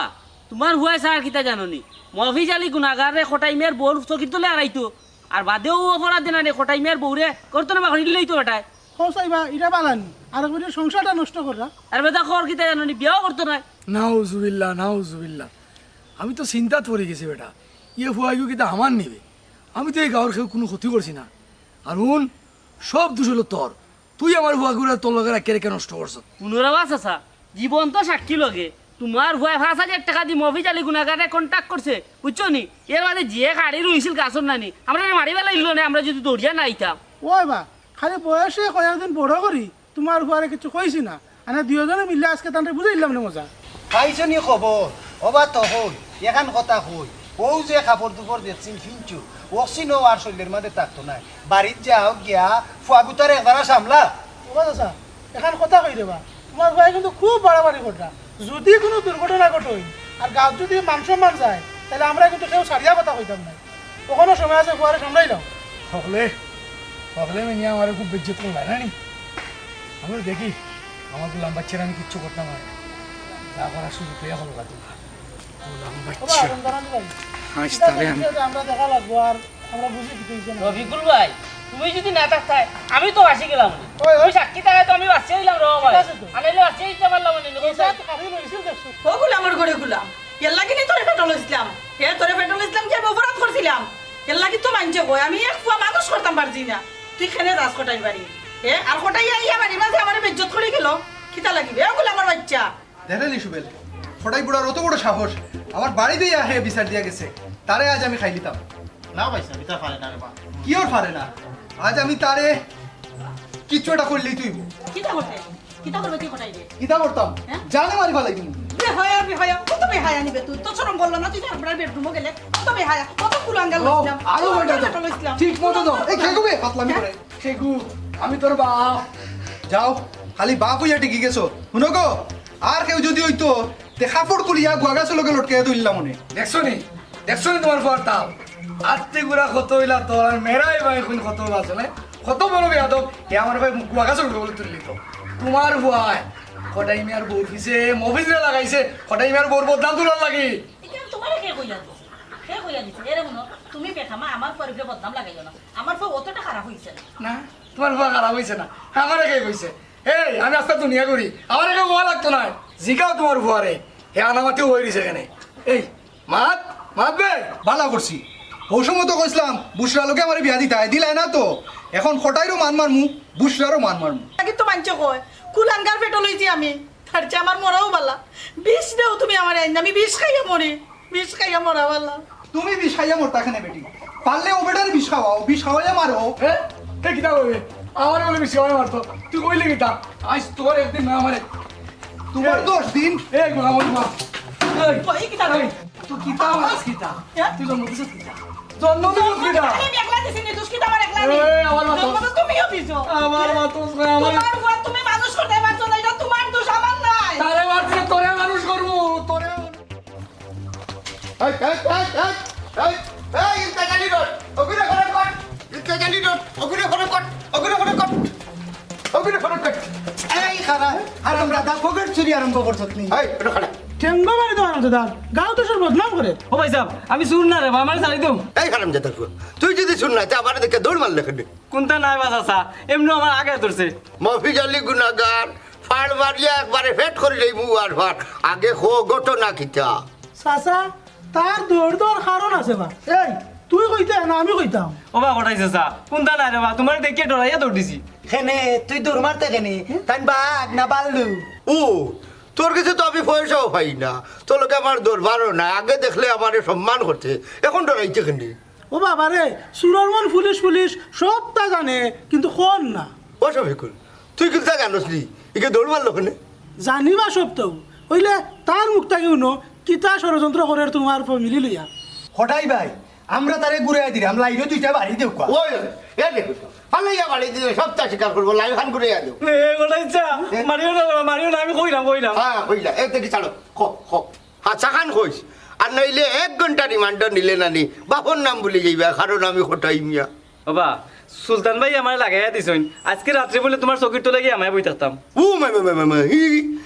তোমার ফুয়ায় স্যার কিতা জানো নি? মফিজ আলী গুনাগাররে কটাই মিয়ার বউর চকির তলে আড়াইতো। আর বাদেও অপরাধ দেনা রে কটাই মিয়ার বউরে করতো না বা করি লইতো বেটায়। হ সাইবা, ইটা বালানি। আর একবারে সংসারটা নষ্ট কররা। আর বেটা খর কিতা জানো নি? বিয়াও করতো না। নাউজুবিল্লাহ, নাউজুবিল্লাহ। আমি তো চিন্তাত পড়ি গেছি বেটা। ইয়ে ফুয়াইগু কিতা আমার নিবে? আমি তো এই গাঁওর কেউ কুনু ক্ষতি করছি না। আর হুন, সব দুষ হলো তোর। তুই আমার ফুয়াগুরে তোর লগে রাখিয়া রেখে নষ্ট করছস। হুনো রে বা চাচা, জীবন্ত সাক্ষী লগে, তোমার ফুয়ায় পাঁচ হাজার টেকা দি মফিজ আলী গুনাগাররে contact করছে, বুঝছো নি? এর বাদে যে কাড়ি রইছিল গাছর নানি, আমরারে মারি ফালাইলো নে, আমরা যদি দৌড়িয়া না আইতাম। ওই বা, খালি বয়সে কয়েকদিন বড় করি, তোমার ফুয়ারে কিচ্ছু কইছি না। আনে দুইজনে মিললে আজকে তানরে বুঝাইলাম নে মজা। পাইছো নি খবর? ওবা তো কই, এখান কথা কই। ও যে কাপড় দুপড় দেখছিন ফিনছু, অক্সিনও আর শরীরের মাঝে থাকতো নায়। বাড়িত যাও গিয়া ফুয়াগুতারে একবার সামলা। ওবা চাচা, এখান কথা কই রে বা, তোমার ফুয়ায় কিন্তু খুব বাড়াবাড়ি কররা। যদি কুনু দুর্ঘটনা ঘটে আর গাঁওত যদি মান সম্মান যায়, তাইলে আমরা কিন্তু কেউ ছাড়িয়া কথা কইতাম না। অখনো সময় আছে, ফুয়ারে সামলাইলাও। হকলে, হকলে মিনিয়া আমারে খুব বেইজ্জত করলা না নি? আমি দেখি, আমার গুলাম বাচ্চারে আমি কিচ্ছু করতাম না। যা করার সুযোগ পেয়ে হলো না তোমার। গুলাম বাচ্চা। আজ তারে আমি আমরা দেখা লাগবো আর আমরা বুঝি কি হইছে না। রফিকুল ভাই, তুমি যদি না থাকতায়, আমি তো ফাঁসি গেলাম। ওই, ওই। তুমি সাক্ষী থাকায় তো আমি বাঁচিয়া অইলাম রে ভাই। ঠিক আছে তো। আর নাইলে বাঁচিয়া দিতে পারলাম না। ওগুলো আমার ঘরে গুলাম। এর লাগি নি তোরে পেট্রোল ইসলাম। এ তোরে পেট্রোল ইসলাম কি আমি অপরাধ করছিলাম? এর লাগি তো মানছে কয়, আমি এক ফুয়া মানুষ করতাম পারছি না। তুই কেনে যাস কটাই বাড়ি? এ আর কটাই আইয়া বাড়ি মাঝে আমারে বেইজ্জত করি গেল। কিতা লাগিবে? ওগুলো আমার বাচ্চা। দেখলে নি সুবেল, কটাই বুড়ার অত বড় সাহস, আমার বাড়িত আইয়া হে বিচার দিয়া গেছে, তারে আজ আমি খাইলিতাম। না ভাই সাহেব, ইতা পারে না রে বা। কি ওর পারে না? আজ আমি তারে কিচ্ছু একটা করলেই তুই। কিতা করতে? কিতা করবে তুই কটাই রে? কিতা করতাম? হ্যাঁ? জানে মারি ফালাই দিমু। বেহায়া, বেহায়া, কত বেহায়া নিবে তুই? তোর শরম বললো না, তুই তার বেডরুমও গেলে, কত বেহায়া, কত কুলাঙ্গার ও, লইছিলাম, আরো কত বেটা তো। বেটা লইছিলাম। ঠিক মতো তো। এই খেগু বে, পাতলামি হ্যাঁ? করে। খেগু, আমি তোর বাপ। যাও, খালি বাপ হইয়া টিকি গেছো। হুনো গো, আর কেউ যদি হইতো, তে কাপড় খুলিয়া গুয়া গাছর লগে লটকাইয়া তুললাম মনে। দেখছো নি? দেখছো নি তোমার ফুয়ার তাল? আত্তি গুড়া কত হইলা তোর, আর মেরাই ভাই এখন কত হইলা আসলে? কত বড় বেয়াদব, এ আমার ভাই গুয়া গাছর লগে তুললি তো। তোমার ফুয়ায় কটাই মিয়ার বউর পিছে মফিজরে লাগাইছে, কটাই মিয়ার বউর বদনাম তুলার লাগি। ইখান তোমারে কে কইয়া দিছে? কে কইয়া দিছে? এরে হুনো, তুমি বেখামা আমার ফুয়ার উপরে বদনাম লাগাইও না। আমার ফুয়া অতটা খারাপ হইছে না। না, তোমার ফুয়া খারাপ হইছে না। আমারে কে কইছে? এই, আমি আস্তা দুনিয়া করি। আমারে কেউ কওয়া লাগতো নায়। জিগাও তোমার ফুয়ারে। হে আনামাতিও হয়ে রইছে এখানে। এই, মাত, মাত বে। বালা করছি। ও সময় তো কইছিলাম, বুশরার লগে আমারে বিয়া দিতায়, দিলায় না তো। এখন কটাইরও মান মারমু, বুশরারও মান মারমু। আগে তো মানছে কয়, কুলাঙ্গার পেটো লইছি আমি। তার চেয়ে আমার মরাও বালা। বিষ দেও তুমি আমারে আইন, আমি বিষ খাইয়া মরি। বিষ খাইয়া মরা বালা। তুমি বিষ খাইয়া মরতা কেনে বেটি? পারলে ও বেটারে বিষ খাওয়াও, বিষ খাওয়াইয়া মারো। এ? এ কিতা কইবে? আমারে বলে বিষ খাওয়াইয়া মারতো। তুই কইলে কিতা? আজ তোর একদিন না আমারে। তোমার এ, দশ দিন। এ, গোলাম, গোলাম। এই, কই কিতা এই, কই? তুই কিতা মারস কিতা? এ? তুই জন্ম দিছস কিতা? জন্ম দিছস কিতা? আমি একলা দিছি নি, দোষ কিতা আমার একলা নি? এ, আমার মা তো জন্ম তো তুমিও দিছো। আমার মা তো, আমার তোমার ঘর তুমি মানুষ করতে পারছো না, এটা তোমার দোষ, আমার নাই। তারে মারছে, তোরে মানুষ করবো, তোরে। এই, এই, এই, এই, এই, এই, ইন্তেজালি রোড, ওগুলো ঘরে কর, ইন্তেজালি রোড, ওগুলো ঘরে কর, ওগুলো ঘরে কর, ওগুলো ঘরে কর। এই খারা, হারামজাদা, ফকির চুরি আরম্ভ করছত নি? এই, এটা খাড়া। ঠেঙ্গো মারি তো হারামজাদা, গাঁও তো সব বদনাম করে। ও ভাই সাহেব, আমি চুর না রে বা, আমারে ছাড়ি দেও। এই হারামজাদা, তুই যদি চুর না, তে আমারে দেখে দৌড় মারলে কেনে? কোনটা নাই বা চাচা, এমনিও আমার আগে ধরছে। মফিজ আলী গুনাগার, ফাড় মারিয়া একবারে ফেট করি লইমু আর ফাড়। আগে কো ঘটনা কিতা? চাচা, তার দৌড় দেওয়ার কারণ আছে বা। এই, তুই কইতে না আমি কইতাম? ও বা কটাই চাচা, কোনটা নাই রে বা, তোমারে দেখিয়া ডরাইয়া দৌড় দিছি। কেনে, তুই দৌড় মারতে কেনে? তাইন বাঘ না বাল্লু? ও, তোর গেছে তো আমি পয়সাও পাই না, তোর লগে আমার দরবারও না। আগে দেখলে আমারে সম্মান করতে, এখন ডরাইতে কেনে? ও বাবা রে, চুরর মন ফুলিশ ফুলিশ, সবতা জানে, কিন্তু কর না। ও শফিকুল, তুই কিতা জানোস নি? ইগে দৌড় মারলো কেনে? জানি বা সবতাউ। অইলে তার মুখ থাকি হুনো, কিতা ষড়যন্ত্র করের তোমার ফ্যামিলি লইয়া। কটাই ভাই, আমরা তারে ঘুরাইয়া দিরাম, লাইরো দুইটা বাড়ি দেউক্কা। ওই, এ দেখো তো, ফালাইয়া বাড়ি দিলে সবতা স্বীকার করবো, লাইখান ঘুরাইয়া দেও। এ, ওটাই চা, এ? মারিও না, মারিও না, আমি কইলাম, কইলাম। হ্যাঁ, কইলা, এ দেখি ছাড়ো, ক, ক। হাছাখান কইস। আর নাইলে এক ঘন্টা রিমান্ডো নিলে নানি, বাপর নাম ভুলি যাইবা, কারণ আমি কটাই মিয়া। বাবা, সুলতান ভাই আমারে লাগাইয়া দিছইন। আজকে রাত্রে বুলে তোমার চকির তলে গিয়া আমি বই থাকতাম। ও মাই, মাই, মাই, মাই, মাই, ই,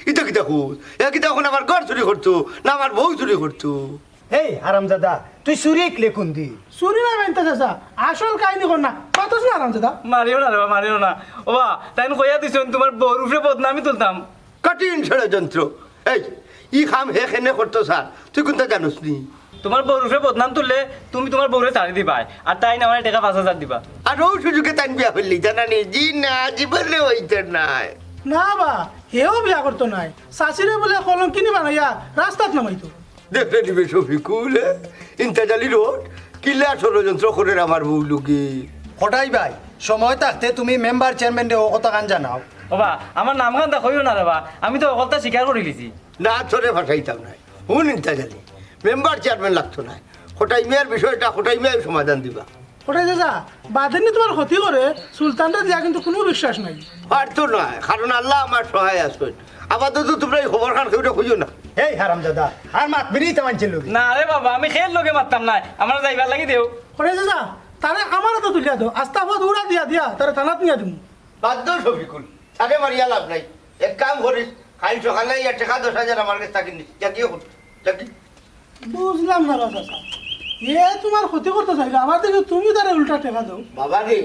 ইতা কিতা কইস? এ কিতা এখন আমার ঘর চুরি করতো, না আমার বউ চুরি করতো? এই হারামজাদা, তুই চুরি ইকলে কুনদিন? চুরি না মানতে চাচা, আসল কাহিনী কর না, মাতস না হারামজাদা। মারিও না রে বাবা, মারিও না। ও বাবা, তাইন কইয়া দিছইন তোমার বউর উপরে বদনামি তুলতাম। কঠিন ষড়যন্ত্র। এই, ই কাম হে কেনে করতো স্যার, তুই কুনতা জানোস নি? তোমার বউর উপরে বদনাম তুললে তুমি তোমার বউরে ছাড়ি দিবায়, আর তাইন আমারে টেকা পাঁচ হাজার দিবা। আর অউ সুযোগে তাইন বিয়া করলি, জানা নি? জি না, জীবনে অইতো নায়। না বা, হেও বিয়া করতো নায়। চাচিরে বুলে কলঙ্কিনী বানাইয়া রাস্তাত নামাইতো। দেখরে নিবে শফিকুল, এ? ইন্তেজালি রোড, কিলা ষড়যন্ত্র করের আমার বউ লগে। কটাই ভাই, সময় থাকতে তুমি মেম্বার চেয়ারম্যানরে অউ কথাখান জানাও। ও বা, আমার নামখান তা কইও না রে বা, আমি তো হকলতা স্বীকার করিলিছি। না, তোরে ফাঁসাইতাম নায়। হুন ইন্তেজালি, মেম্বার চেয়ারম্যান লাগতো নায়। কটাই মিয়ার বিষয়টা কটাই মিয়ায় সমাধান দিবা। কটাই চাচা, বাদে নি তোমার ক্ষতি করে, সুলতানরে দিয়া কিন্তু কুনু বিশ্বাস নাই। পারতো নায়, কারণ আল্লাহ আমার সহায় আছইন। আপাতত তোমরা ই খবরখান কেউরে কইও না। এই হারামজাদা, আর মাতবি নি তা মানষর লগে? না রে বাবা, আমি কের লগে মাততাম নায়, আমারে যাইবার লাগি দেও। কটাই চাচা, তারে আমার আতো তুলিয়া দেও, আস্তা পথ উড়া দিয়া দিয়া তারে থানাত নিয়া দিমু। বাদ দেও শফিকুল, তারে মারিয়া লাভ নাই। এক কাম করিস, কাইল সকালে ইয়া টেকা দশ হাজার আমার গেছ থাকি নিস। যা গিয়া কর, যা গি। বুঝলাম না রে চাচা, এ তোমার ক্ষতি করতে চাইলো, আবার দেখি তুমি তারে উল্টা টেকা দেও। বাবা রে,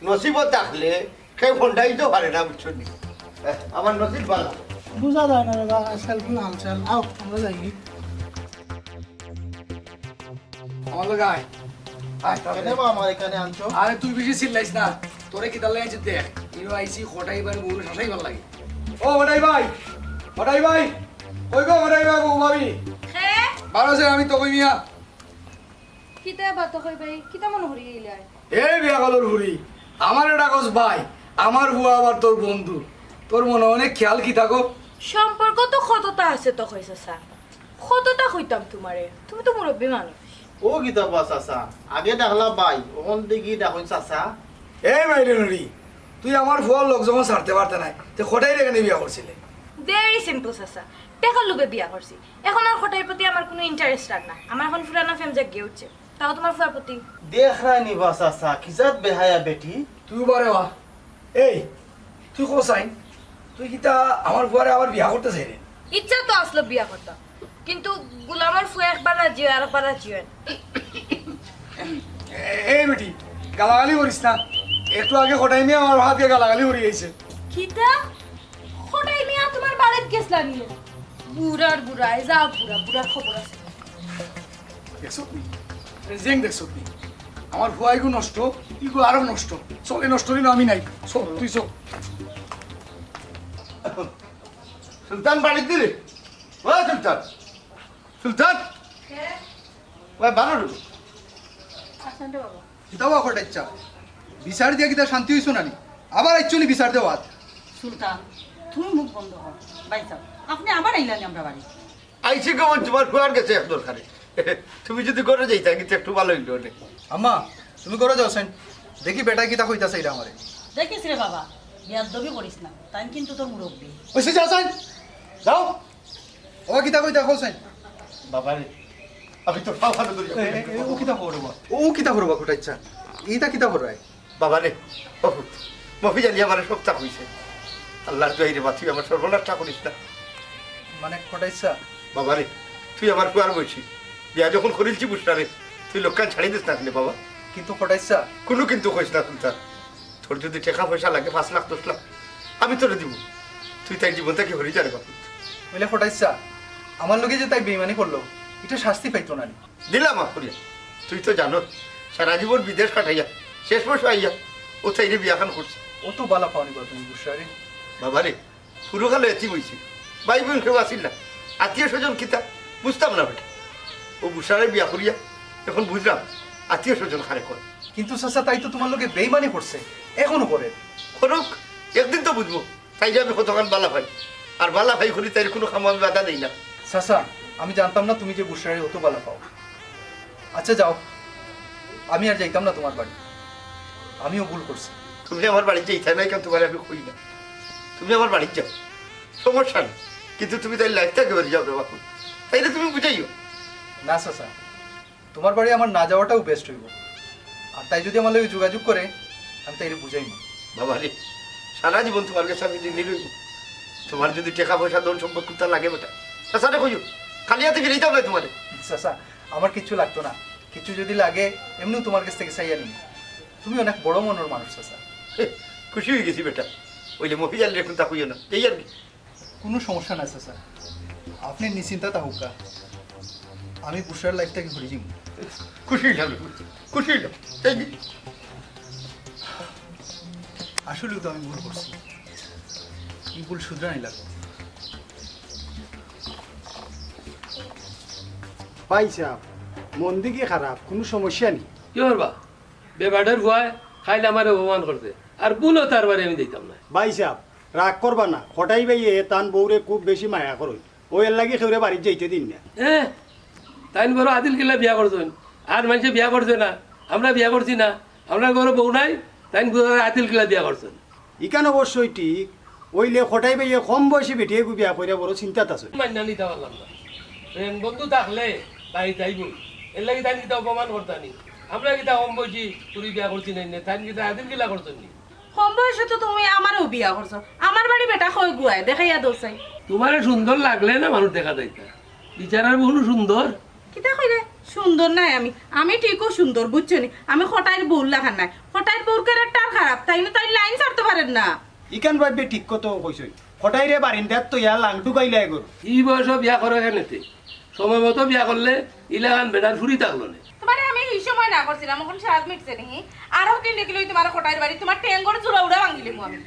নসিবো থাকলে কেউ ফন্ডাইতো পারে না, বুঝছো নি? এহ, আমার নসিব ভালা। বুঝা যায় না রে বা, আজকাল কুন হালচাল। আও, আমরা যাই। আমার লগে আয়। আয়, তাড়াতাড়ি। কেনে বা আমার এখানে আনছো? আরে তুই বেশি চিল্লাইস না। তোরে কিতার লাগি আনছি দেখ। ইনো আইছি কটাই ভাইর বউরে শাসাইবার লাগি। ও কটাই ভাই, কটাই ভাই, কই গো কটাই ভাই, বউ ভাবি? কে? বারো যে আমি তো কই মিয়া। কিতা বা তো কই ভাই, কিতা মনো করি আইলায়? এই বিয়া কলর ফুরি, আমারে ডাকস ভাই, আমার ফুয়া আবার তোর বন্ধু। তোর মনে অনেক খেয়াল কিতা গো? সম্পর্ক তো কততা আছে তো কইছে স্যার। কততা কইতাম তোমারে, তুমি তো মুরব্বি মানুষ। ও কিতা বা চাচা, আগে ডাকলা ভাই, অখন দেখি ডাকইন চাচা। এই মাইরে নুরি, তুই আমার ফুয়ার লগ যখন ছাড়তে পারতে নায়, তে কটাইরে কেনে বিয়া করছিলে? Very simple চাচা, টেকার লোভে বিয়া করছি। এখন আর কটাইর প্রতি আমার কুনু interest আর নাই। আমার এখন ফুরানা প্রেম জাগিয়া উঠছে, তাও তোমার ফুয়ার প্রতি। দেখরায় নি বা চাচা, কি জাত বেহায়া বেটি। তুই বারে বা। এই, তুই কছাইন, তুই কিতা আমার ফুয়ারে আবার বিয়া করতে চাইরে? ইচ্ছা তো আছলো বিয়া করতাম, কিন্তু গুলামর ফুয়া একবার রাজি অয়, আরবার রাজি অয় না। এ-, এই বেটি, গালাগালি করিস না। একটু আগে কটাই মিয়া আমার হাত দিয়া গালাগালি করি আইছে। কিতা? কটাই মিয়া তোমার বাড়িত গেছলা নি? বুড়ার বুড়া, এ যাও বুড়া, বুড়ার খবর আছে। দেখছত নি? আরে জেং দেখছত নি? আমার ফুয়া ইগু নষ্ট, ইগু আরো নষ্ট। চল, এ নষ্ট দিন আমি নাই। চল, তুই চল। সুলতান বাড়িত নি রে? ও সুলতান, সুলতান। কে? ওই বারো রে। আসেন রে বাবা। কিতা বা কটাইচ্ছা? বিচার দিয়া কিতা শান্তি অইছো না নি? আবার আইছো নি বিচার দেওয়াত? সুলতান, তুমি মুখ বন্ধ কর। ভাইসাব, আপনে আবার আইলা নি আমরার বাড়ি? আইছি গো, তোমার ফুয়ার গেছে এক দরকারে। তুমি যদি ঘরো যাইতা, কিন্তু একটু ভালা অইলো অনে। আম্মা, তুমি ঘরো যাও চাইন, দেখি বেটায় কিতা কইতাছে ইটা আমারে। দেখিস রে বাবা, বেয়াদবি করিস না, তাইন কিন্তু তোর মুরব্বি। অইছে, যাও চাইন, যাও। ও কিতা কইতা কও চাইন। বাবা রে, আমি তো পাও হাতে ধরি। এ, এ, এ, ও কিতা করো বা? ও কিতা করো বা কটাইচ্ছা? ইটা কিতা করো আই? বাবা রে, ও পুত, মফিজ আলী আমারে সবতা কইছে। আল্লার দোয়াই রে বা, তুই আমার সর্বনাশটা করিস না। মানে কটাইচ্ছা? বাবা রে, তুই আমার পুয়ার বয়সী, বিয়া যখন করিলছি বুঝরা রে, তুই লোকখান ছাড়ি দিস না কেনে বাবা? কিন্তু কটাইচ্ছা? কুনু কিন্তু কইস না সুলতান। তোর যদি টেকা পয়সা লাগে পাঁচ লাখ দশ লাখ, আমি তোরে দিমু। তুই তাইর জীবন থাকি হরি যা রে বাপু। অইলে কটাইচ্ছা, আমার লগে যে তাই বেইমানি করলো, ইটা শাস্তি পাইতো না নি? দিলাম মাফ করিয়া। তুই তো জানোস, সারা জীবন বিদেশ কাটাইয়া শেষ বয়সে আইয়া ও তাইরে বিয়াখান করছে। অত ভালা পাও নি বা তুমি বুঝরা রে? বাবা রে, পুরকালে এতিম অইছে, ভাই বইন কেউ আছিল না, আত্মীয় স্বজন কিতা বুঝতাম না বেটা। ও বুঝরারে বিয়া করিয়া এখন বুঝরাম আত্মীয় স্বজন কারে কয়। কিন্তু চাচা, তাই তো তুমার লগে বেইমানি করছে, এখনো করে। করুক, একদিন তো বুঝমু। তাইরে আমি কতখান ভালা পাই, আর ভালা পাই করি তাইর কুনু কামো আমি বাধা দেই না। চাচা, আমি জানতাম না তুমি যে বুঝরারে অত ভালা পাও। আচ্ছা যাও, আমি আর যাইতাম না তুমার বাড়ি, আমিও ভুল করছি। তুমি আমার বাড়িত যাইতায় নায় কেনে তুমারে আমি কই না। তুমি আমার বাড়িত যাও, সমস্যা নাই, কিন্তু তুমি তাইর লাইফ থাকি হরি যাও রে বাপু, তাইরে তুমি বুঝাইও। না চাচা, তুমার বাড়ি আমার না যাওয়াটাউ বেস্ট অইবো। আর তাই যদি আমার লগে যোগাযোগ করে, আমি তাইরে বুঝাইমু। বাবা রে, সারা জীবন তুমার গেছে আমি ঋণী রইমু। তুমার যদি টেকা পয়সা ধন সম্পদ কুন্তা লাগে বেটা, চাচারে কইও, খালি আতে ফিরাইতাম নায় তুমারে। চাচা, আমার কিচ্ছু লাগতো না, কিচ্ছু যদি লাগে এমনেউ তুমার গেছ থাকি চাইয়া নিমু। তুমি অনেক বড় মনর মানুষ চাচা। হে, খুশি অইগেছি বেটা। অইলে মফিজ আলীরে কুন্তা কইও না, এই আর কি। কুনু সমস্যা নাই চাচা, আপনে নিশ্চিন্তা থাকউক্কা, আমি বুঝরার লাইফ থাকি হরি যাইমু। খুশি অইলাম রে, খুশি অইলাম। এই যে, আসলেউ তো আমি ভুল করছি, ই ভুল শুধরানি লাগবো। ভাইসাব, মন দিকি খারাপ, কুনু সমস্যা নি? কি করবা? বেবাড়ের ভয় খাইল আমারে অপমান করছে, আর ভুলও তার বাড়ি আমি দিতাম না। ভাইসাব, রাগ করবা না, কটাই ভাইয়ে তান বউরে খুব বেশি মায়া করইন, অউ এরলাগি কেউরে বাড়িত যাইতে দিন না। এ, তাইন বড় আদিল কিলা বিয়া করছইন, আর মানষে বিয়া করছে না, আমরা বিয়া করছি না, আমরার ঘরো বউ নাই, তাইন বুঝা আদিল কিলা বিয়া করছইন। ইখান অবশ্যই ঠিক, অইলে কটাই ভাইয়ে কম বয়সী বেটি এগু বিয়া করিয়া বড় চিন্তাত আছইন। মাইন্না নিতা পারলাম না। প্রেম বন্ধু থাকলে বাড়িত আইবো। এরলাগি তাইন কিতা অপমান করতা নি? আমরা কিতা কম বয়সী ফুরি বিয়া করছি না নে? তাইন কিতা আদিল কিলা করছইন নি? কম বয়সে তো তুমি আমারেও বিয়া করছো। আমার বাড়ি বেটা কই গুয়ায়, দেখাইয়া দেও চাই। তুমারে সুন্দর লাগলে না মানুষ দেখা যাইতা। বিচারার বউ সুন্দর। কিতা কইরে? সুন্দর নায় আমি, আমি ঠিকউ সুন্দর, বুঝছো নি? আমি কটাইর বউর লাখান নায়। কটাইর বউর ক্যারেক্টার খারাপ, তাইন তাইর লাইন ছাড়তে পারের না। ইখান ভাইবে ঠিক কথা কইছইন, কটাইরে বারিন্দাত থইয়া লাংটু গাইলা এগর। ই বয়সো বিয়া করো কেনে তে? সময় মতো বিয়া করলে ইলাখান বেটার ফুরি থাকলো নে। তুমারে আমি ই সময় না করছিলাম, অখন সাত মিনিট নি। আরো দিন দেখিলে তুমার কটাইর বাড়ি, তুমার টেঙ্গর জোড়া উড়া ভাঙিলিমু আমি।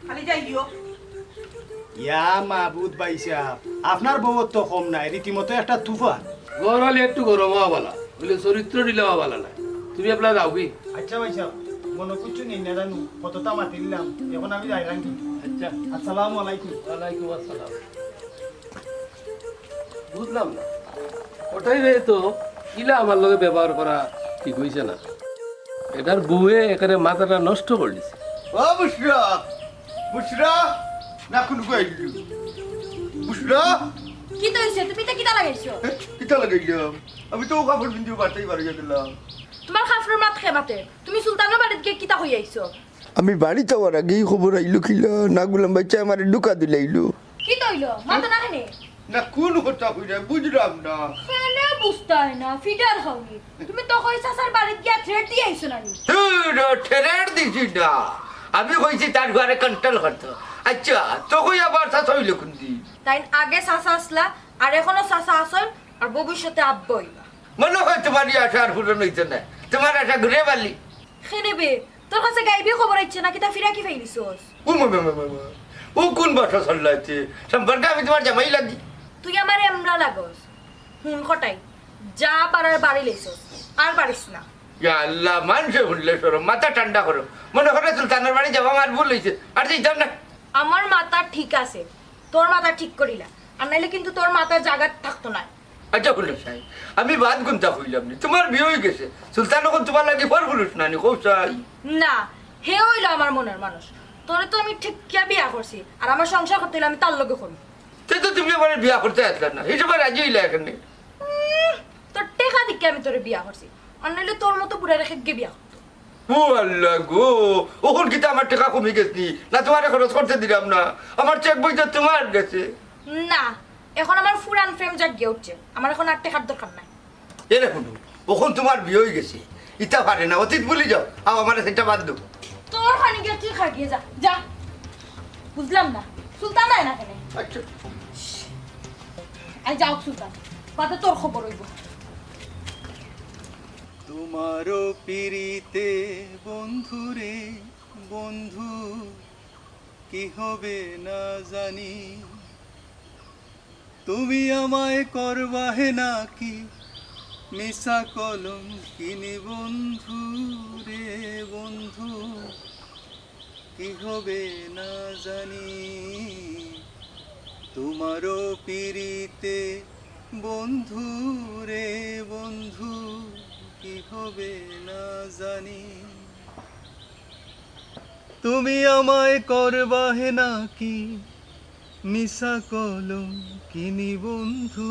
খালি যাইও। ইয়া মাবুদ ভাইসাব, আপনার বউত তো কম নায়, রীতিমতো একটা তুফান। গরলে একটু গরম অওয়া বালা, অইলে চরিত্র ঢিলা অওয়া বালা না। তুমি আপনারা যাওগি। আচ্ছা ভাইসাব, মনো কিচ্ছু নেইন না জানু, কততা মাতিলাম, অখন আমি যাইরাম কি? আচ্ছা। আসসালামু আলাইকুম। ওয়ালাইকুম আসসালাম। বুঝলাম না, কটাই ভাইয়ে তো ইলা আমার লগে ব্যবহার করা ঠিক অইছে না। এটার বউয়ে একেবারে মাথাটা নষ্ট করি দিছে। ও বুঝরা, বুঝরা, না কুনু কইলু? বুঝরা, কিতা অইছে? তুমি ইতা কিতা লাগাইছো? কিতা লাগাইলাম? আমি তো অউ কাপড় পিন্দিউ বাড়িত বারইয়া গেলাম। তুমার কাপড়র মাত কে মাতে? তুমি সুলতানর বাড়িত গিয়া কিতা কইয়া আইছো? আমি বাড়িত আওয়ার আগেই খবর আইলো কিলা, না গুলাম ভাইচ্চায় আমারে ঢুকা দিলাইলো। কিতা অইলো? মাতো না কেনে? না কুনু কথা কইরা বুঝলাম না। কেনে বুঝতায় না, ফিডার খাওনি। তুমি তো কই চাচার বাড়িত গিয়া থ্রেট দিয়া আইছো না নি? ধুর, থ্রেট দিছি না। আমি কইছি তার ঘরে কন্ট্রোল করতো। আচ্ছা, তো কই আবার চাচা অইলো কুনদিন? তাইন আগে চাচা আছলা, আর অখনো চাচা আছইন, আর ভবিষ্যতে আব্বা অইবা। মনো কয় তুমার ই আশা আর পূরণ অইতো নায়। তুমার আশা ঘুরে বালি। কেনে বে, তোর কাছে গাইবি খবর আইছে না, কিতা ফিরাকি ফাইলিছস? ও মা, মা, মা, মা, মা। ও কুন ভাষা চালাইছে? সম্পর্কে আমি তুমার জামাই লাগি? তুই আমার এমরা লাগস। হুন কটাই, যা পারার বাড়ি লইছস, আর পারিস না। ইয়া আল্লাহ, মানষে হুনলে শরম, মাথা ঠান্ডা করো। মনো করো সুলতানর বাড়ি যাওয়া আমার ভুল অইছে, আর যাইতাম না। আমার মাথা ঠিক আছে, তোর মাথা ঠিক করিলা, আর নাইলে কিন্তু তোর মাথা জাগাত থাকতো না। আচ্ছা, হুনো চাই, আমি বাদ গুনতা কইলাম নি, তুমার বিয়া অইগেছে। সুলতান অখন তুমার লাগি পরপুরুষ না নি, কও চাই? না, হে অইলো আমার মনর মানুষ। তোরে তো আমি ঠিকিয়া বিয়া করছি, আর আমার সংসার করতে অইলে আমি তার লগে করমু। তে তো তুমি আমারে বিয়া করতে আছলা না, হি সময় রাজি অইলা কেনে? উম, তোর টেকা দেখিয়া আমি তোরে বিয়া করছি, আর নাইলে তোর মতো বুড়ারে কেগে বিয়া করতো? ও আল্লাহ গো, অখন কিতা আমার টেকা কমি গেছে নি? না, তুমারে খরচ করতে দিলাম না, আমার চেক বই তো তুমার গেছে। না, অখন আমার পুরান প্রেম জাগিয়া উঠছে, আমার অখন আর টেকার দরকার নাই। এরে হুনো, অখন তুমার বিয়া অইগেছে, ইতা পারে না, অতীত ভুলি যাও, আও আমারে সেটা বাদ দেও। তোর খানি গিয়া তুই খা গিয়া যা, যা। বুঝলাম না, সুলতান আয় না কেনে? আচ্ছা। আই যাউক সুলতান, বাদে তোর খবর অইবো। তোমারও পিরিতে বন্ধুরে বন্ধু, কি হবে না জানি। তুমি আমায় করবাহে নাকি মিছা কলম কিনি বন্ধু রে বন্ধু, কি হবে না জানি। তোমারও পিরিতে বন্ধু রে বন্ধু, কি হবে না জানি। তুমি আমায় করবাহে নাকি মিছা কলম কিনি বন্ধু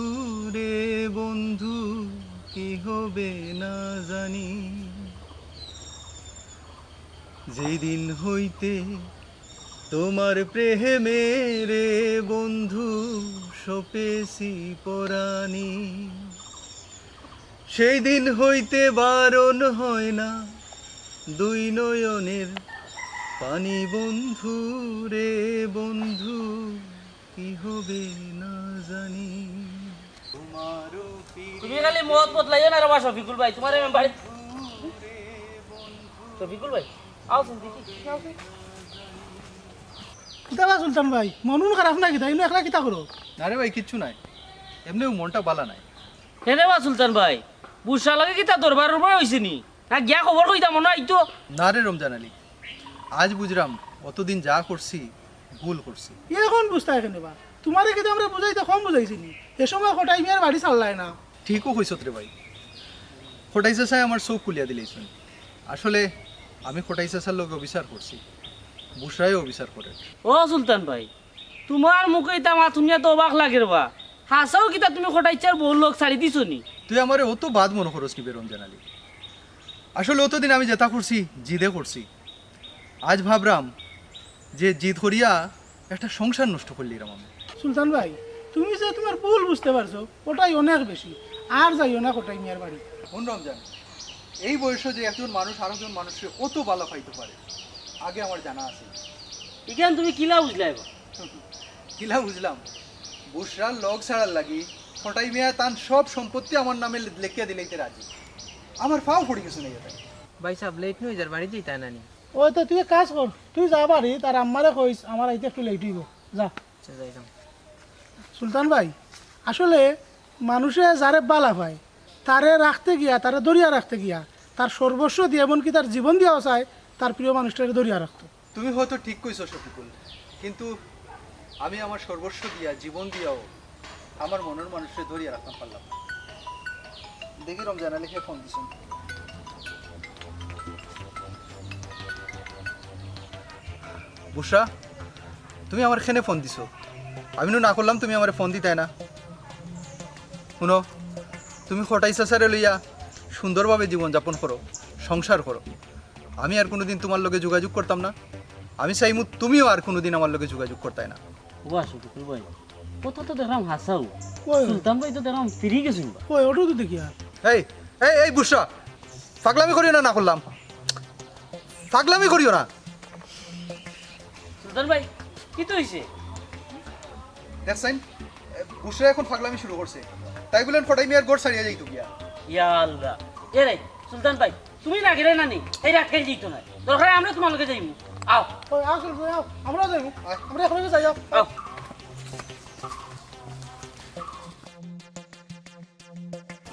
রে বন্ধু, কি হবে না জানি। যেই দিন হইতে তোমার প্রেমে রে বন্ধু সপেছি পরানি, সেই দিন হইতে বারণ হয় না দুই নয়নের পানি বন্ধু রে বন্ধু, কি হবে না জানি। তুমি খালি মত বদলাইও না রে বা শফিকুল ভাই, তুমারে আমি বাড়ি। শফিকুল ভাই, আও শুনতে কি? কিতা বা সুলতান ভাই, মন উন খারাপ না কিতা? ইনো একলা কিতা করো? না রে ভাই, কিচ্ছু নাই, এমনেউ মনটা বালা নাই। কেনে বা সুলতান ভাই, বুশরার লগে কিতা দরবার উরবার অইছে নি? না গিয়া খবর কইতাম মনো অইতো। না রে রমজান আলী, আইজ বুঝরাম অতদিন যা করছি ভুল করছি। অখন বুঝতায় কেনে বা? তুমারে কিতা আমরা বুঝাইতে কম বুঝাইছি নি? হে সময় কটাই মিয়ার বাড়ি ছাড়লায় না। ঠিকউ কইছত রে ভাই, কটাই চাচায় আমার চউখ খুলিয়া দিলাইছইন। আসলে আমি কটাই চাচার লগে অবিচার করছি, বুশরায়ও অবিচার করের। ও সুলতান ভাই, তুমার মুখে ইতা মাত হুনিয়া তো অবাক লাগের বা। হাছাউ কিতা তুমি কটাই চাচার বউর লগ ছাড়ি দিছো নি? তুই আমারে অত বাদ মনো করস নি বে রমজান আলী? আসলে অতদিন আমি যেতা করছি জিদে করছি। আইজ ভাবরাম যে জিদ করিয়া একটা সংসার নষ্ট করিলিরাম আমি। সুলতান ভাই, তুমি যে তুমার ভুল বুঝতে পারছো, অটাই অনেক বেশি। আর যাইও না কটাই মিয়ার বাড়ি। হুন রমজান, এই বয়সো যে একজন মানুষ আরকজন মানুষরে অত বালা পাইতো পারে, আগে আমার জানা আছিল না। ইখান তুমি কিলা বুঝলায় বা? কিলা বুঝলাম? বুশরার লগ ছাড়ার লাগি কটাই মিয়ায় তান সব সম্পত্তি আমার নামে লে-, লেখিয়া দিলাইতে রাজি। আমার পাও পড়ি গেছে না ইটা। ভাইসাব, লেট নি অইযার, বাড়িত যাইতায় না নি? অয় তো, তুই এক কাজ কর, তুই যা বাড়িত, আর আম্মারে কইস আমার আইতে একটু লেট অইবো, যা। আচ্ছা, যাইরাম। সুলতান ভাই, আসলে মানুষে যারে বালা পায়, তারে রাখতে গিয়া, তারে ধরিয়া রাখতে গিয়া, তার সর্বস্ব দিয়া, এমনকি তার জীবন দিয়াও চায় তার প্রিয় মানুষটারে ধরিয়া রাখতো। তুমি হয়তো ঠিক কইছো শফিকুল, কিন্তু আমি আমার সর্বস্ব দিয়া, জীবন দিয়াও আমার মনর মানুষরে ধরিয়া রাখতাম পারলাম না। দেখি রমজান আলী কে ফোন দিছইন। বুশরা, তুমি আমারে কেনে ফোন দিছো? আমি নু না করলাম, তুমি আমারে ফোন দিতায় না। হুনো, তুমি কটাই চাচারে লইয়া সুন্দরভাবে জীবন যাপন করো, সংসার করো। আমি আর কুনুদিন তুমার লগে যোগাযোগ করতাম না। আমি চাইমু তুমিও আর কুনুদিন আমার লগে যোগাযোগ করতায় না। ওবা শফিকুল ভাই, কথা তো দেখরাম হাছাউ। কই? সুলতান ভাই তো দেখরাম ফিরি গেছইন বা। কই, অটা তো দেখিয়ার। এই, এই, এই বুশরা, পাগলামি করিও না, না করলাম। পাগলামি করিও না। সুলতান ভাই, কিতা অইছে? দেখছইন, এ, বুশরা অখন পাগলামি শুরু করছে। তাই বুলে কটাই মিয়ার ঘর ছাড়িয়া যাইতো গিয়া। ইয়া আল্লাহ। এরে, সুলতান ভাই, তুমি না গেলে না নি, এই রাত কাইল যাইতো নায়। দরকার অয় আমরা তুমার লগে যাইমু। আও। ওই, আও, চল, আও, আমরাও যাইমু। আয়। আমরা একলগে যাই, আও। আও।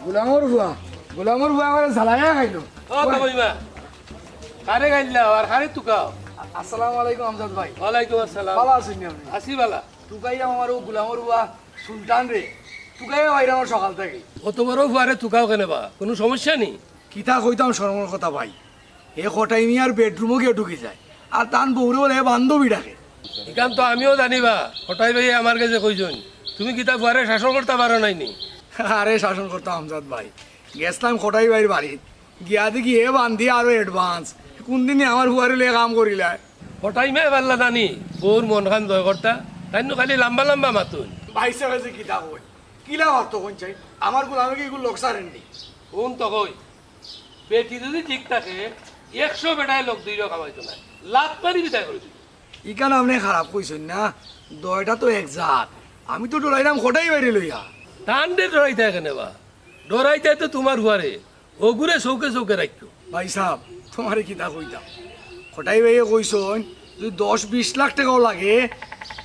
গোলামর ফুয়া, গোলামর ফুয়া আমারে জ্বালাইয়া খাইলো। ও, কই? তমাইমা, কারে গাইল্লাও আর কারে তুকাও? আ-, আসসালামু আলাইকুম আমজাদ ভাই। ওয়ালাইকুম আসসালাম। ভালা আছইন নি আপনে? আছি ভালা। তুকাইয়া আমার অউ গোলামর ফুয়া সুলতানরে। তুকাইয়া বাইরে আমার সকাল থাকি। অত বড় ফুয়ারে তুকাও কেনে বা? কুনু সমস্যা নি? কিতা কইতাম শরমর কথা ভাই, হে কটাই মিয়ার বেডরুমো গিয়া ঢুকি যায়, আর তান বউরে বলে হে বান্ধবী ডাকে। ইখান তো আমিও জানি বা, কটাই ভাইয়ে আমার গেছে কইছইন। তুমি কিতা ফুয়ারে শাসন করতা পারো নাই নি? আরে শাসন করতাম আমজাদ ভাই, গেছলাম কটাই ভাইর বাড়িত, গিয়া দেখি হে বান্দিয়া আরো advance। কুনদিনই আমার ফুয়ারে লইয়া কাম করিলায়। কটাই মিয়ায় পারলা না নি বউর মনখান জয় করতা, তাইন নু খালি লাম্বা লাম্বা মাতইন। ভাইসাবে যে কিতা কইন, কিলা অর্থ কইন চাই, আমার গুলামে কি ইগুর লগ ছাড়ের নি? হুন তো কই, বেটি যুদি ঠিক থাকে, একশো বেটায় লগ ধরিয়াও কামাইতো নায়, লাত মারি বিদায় করি দিবো। ইখান আপনে খারাপ কইছইন না, দয়টা তো এক জাত। আমি তো ডরাইরাম কটাই ভাইরে লইয়া। তানরে ডরাইতায় কেনে বা? ডরাইতায় তো তুমার ফুয়ারে, অগুরে চউখে চউখে রাখিও। ভাইসাব, তুমারে কিতা কইতাম, কটাই ভাইয়ে কইছইন, যুদি দশ বিশ লাখ টেকাও লাগে,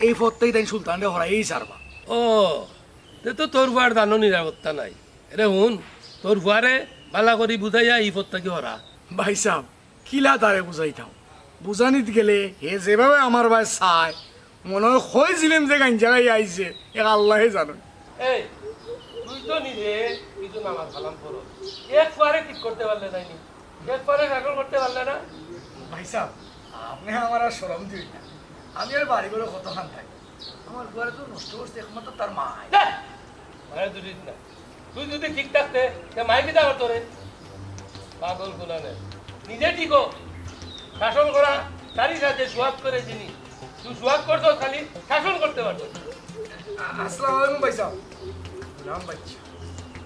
এই পদ থাকি তাইন সুলতানরে হরাইয়াউ ছাড়বা। ও, তে তো তোর ফুয়ার জানো নিরাপত্তা নাই। এরে হুন, তোর ফুয়ারে ভালা করি বুঝাইয়া ই পদ থাকি হরা। ভাইসাব, কিলা তারে বুঝাইতাম? বুঝানিত গেলে হে যেভাবে আমার বায় চায়, মনো অয় কই জিলেম যে গাঞ্জা খাইয়া আইছে, এক আল্লাহে জানইন। এই, তুই তো নিজে কিছু নামাজ কালাম পড়স, এক ফুয়ারে ঠিক করতে পারলে নায় নি, এক ফুয়ারে শাসন করতে পারলে না। ভাইসাব, আপনে আমার আর শরম দিন না, আমি আর বাড়ি ঘরো কতখান থাকি, আমার ফুয়ারে তো নষ্ট করছে একমাত্র তার মায়। ধ্যাৎ! মায়ের দুরিত না। তুই যুদি ঠিক থাকতে, তে মায়ে কিতা করতো রে? পাগল গুলানের। নিজে ঠিক হ। শাসন করা, তারই সাথে সুয়াদ করে জিনিস। তুই সুয়াদ করছস খালি, শাসন করতে পারছস না। আ-, আসসালামু আলাইকুম ভাইসাব। গোলাম বাচ্চা।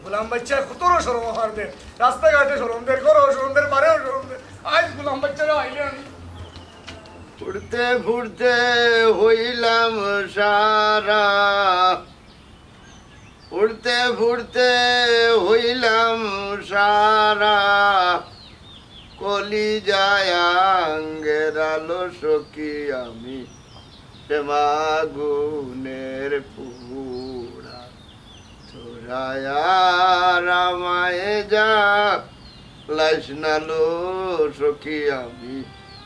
গোলাম বাচ্চায় কতরো শরম আমার দের। রাস্তাঘাটে শরম দের, ঘরো শরম দের, বারেও শরম দের। আইজ গোলাম বাচ্চারে আইলে আমি। উড়তে ফুড়তে হইলাম সারা, উড়তে ফুড়তে হইলাম সারা, কলিজায় আঙ্গের আলো সখী আমি প্রেমাগুনের পুড়া। তোরা আর আমায় জ্বালাইস না লো সখী আমি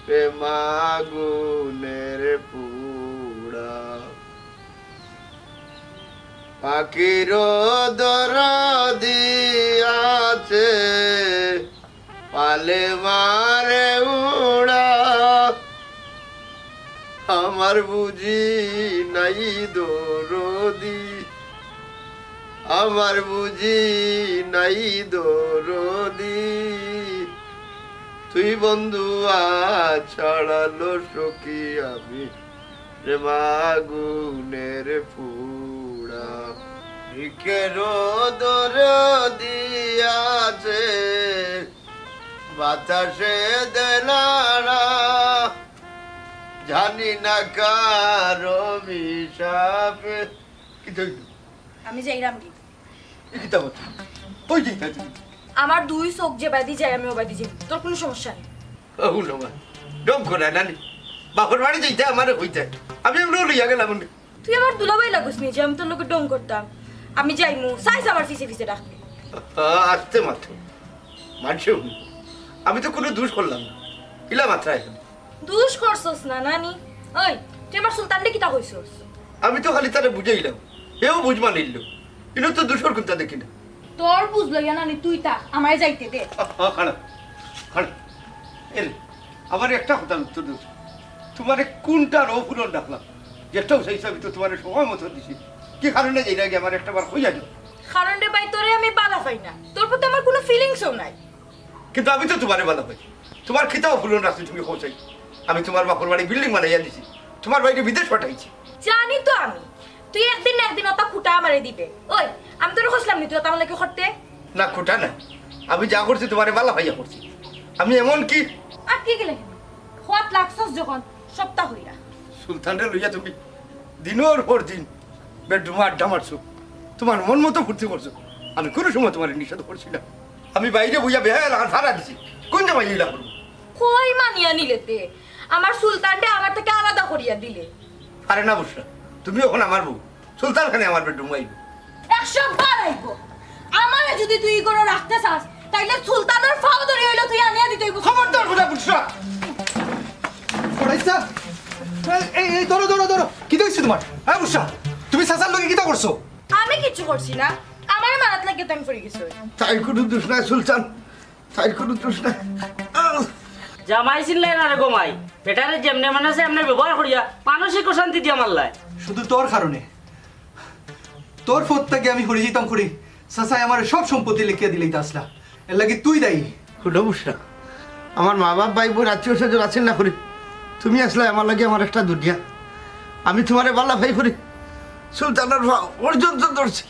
প্রেমাগুনের পুড়া। পাখিরও দরদি আছে, পালে মারে উড়া। আমার বুঝি নাই দরদি, আমার বুঝি নাই দরদি। তুই বন্ধু আ ছাড়া লো সখী আমি প্রেমাগুনের পুড়া। ভিকেরও দরদি আছে, বাতাসে দেনারা, জানি না কার অভিশাপে। কিতা অইলো? আমি যাইরাম কি? ই কিতা কথা? কই যাইতায় তুমি? আমার দুই চউখ যেবায়দি যায়, আমি অবায়দি যাইমু। তোর কুনু সমস্যা নাই। ও, হুনো মা, ঢং করায় না নি। বাপর বাড়ি যাইতায় আমারে কইতায়। আমি এমনেউ লইয়া গেলাম নি। তুই আমার দুলাভাই লাগস নি যে আমি তোর লগে ঢং করতাম? আমি যাইমু, চাইছ আমার পিছে পিছে ডাকবি। আ, আস্তে মাতো। মানষে হুনবো। আমি তো কুনু দুষ করলাম না। কিলা মাতরায় এখন? দুষ করছস না, নানি। ওই, তুই আমার সুলতানরে কিতা কইছস? আমি তো খালি তারে বুঝাইলাম, হেও বুঝ মানিল। ইনো তো দুষর কুনতা দেখি না। তোর বুঝ লইয়া নানি তুই থাক, আমারে যাইতে দে। আ, আ, খাড়া, খাড়া। এরে, আমার একটা কথার উত্তর দেও। তুমারে কুনটার অফুরন রাখলাম? যেটাও সেই হিসাবে তো তুমারে সময় মতো দিছি। কি কারণে যাইরায় গি আমারে একটা বার কইয়া দেও। কারণ রে ভাই, তোরে আমি বালা পাই না, তোর প্রতি আমার কুনু ফিলিংসও নাই। কিন্তু আমি তো তুমারে বালা পাই। তুমার কিতা অফুরন রাখছি তুমি কও চাই? আমি তুমার বাপর বাড়ি বিল্ডিং বানাইয়া দিছি, তুমার ভাইরে বিদেশ পাঠাইছি। জানি তো আমি, তুই একদিন না একদিন অতা খুটা আমারে দিবে। ওই, আমি তোরে কইছলাম নি তুই অতা আমার লাগি করতে? না, খুটা না, আমি যা করছি তুমারে বালা পাইয়া করছি। আমি এমন কি আর কি গেলে কেন? খোয়াত লাগছস যখন, সবতা হইরা। সুলতানরে লইয়া তুমি দিনর পর দিন বেডরুমো আড্ডা মারছো, তুমার মন মতো ফুর্তি করছো। আমি কুনু সময় তুমারে নিষেধ করছি না। আমি বাইরে বইয়া বেহায়া লাখান ফারা দিছি। কুন জামাই ইলা করবো? কই মানিয়া নিলে তে? আমার সুলতানরে আমার থাকি আলাদা করিয়া দিলে। পারে না বুঝরা, তুমি অখন আমার বউ। সুলতান খানে আমার বেডরুমো আইবো। একশো বার আইবো। আমারে যুদি তুই ই ঘরো রাখতে চাস, তাইলে সুলতানর ফাও ধরি অইলো তুই আনিয়া দিতে অইবো। খবরদার কথা বুঝরা। করাইছা? এই, এই, এই, ধরো, ধরো, ধরো। কিতা অইছে তুমার? হ্যাঁ, বুঝরা? তুমি চাচার লগে কিতা করছো? আমি কিচ্ছু করছি না, আমারে মারাত লাগিয়া তুমি পড়ি গেছো। তাইর কুনু দুষ নাই সুলতান, তাইর কুনু দুষ নাই। আহ! জামাই চিনলাই না রে গো মাই, বেটারে যেমনে মনে চায় এমনে ব্যবহার করিয়া মানসিক অশান্তি দিয়া মারলায়। শুধু তোর কারণে, তোর ফত থাকি আমি হরি যাইতাম করি, চাচায় আমারে সব সম্পত্তি লেখিয়া দিলাইতা আছলা, এর লাগি তুই দায়ী। হুনো বুসরা, আমার মা বাপ ভাই বোন আত্মীয় স্বজন আছইন না করি, তুমি আছলায় আমার লাগি আমার একটা দুনিয়া। আমি তুমারে ভালা পাই করি, সুলতানর পা পর্যন্ত ধরছি।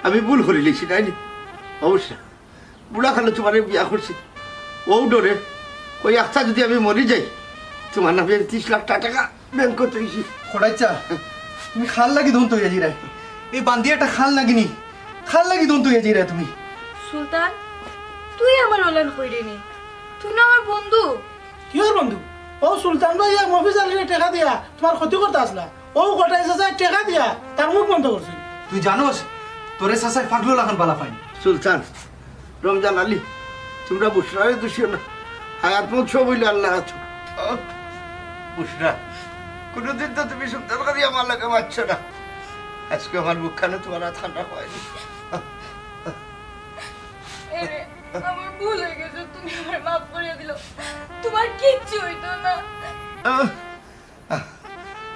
আমি ভুল করিলিছি, তাই নি? অবশ্য বুড়া কালে তুমারে বিয়া করছি, অউ ডরে, অউ একটা যদি আমি মরি যাই, তুমার নামে ত্রিশ লাখ টা-, টাকা ব্যাংকো থইছি। খোড়াইচ্ছা, তুমি কার লাগি ধন তইয়া যাইরায়? এই বান্দিয়াটা কার লাগি নি, কার লাগি ধন তইয়া যাইরায় তুমি? সুলতান, তুই আমার অলান কইরে নি, তুই না আমার বন্ধু। কিওর বন্ধু? অউ সুলতান ভাইয়ে মফিজ আলীরে টেকা দিয়া তুমার ক্ষতি করতা আছলা। অউ কটাই চাচায় টেকা দিয়া তার মুখ বন্ধ করছে। তুই জানোস, তোরে চাচায় পাগলর লাখান ভালা পাইন। সুলতান, রমজান আলী, তুমরা বুসরারে দুষিও না। হায়াত মউত সব অইলো আল্লার আতো। বুসরা, কুনুদিন তো তুমি সুলতান করি আমার লগে মাতছো না। আইজকে আমার বুকখানো তুমার আত ঠান্ডা অয়নি। এরে, আমার ভুল অই গেছে, তুমি আমারে মাফ করিয়া দিলাও, তুমার কিচ্ছু অইতো না। আহ, আহ,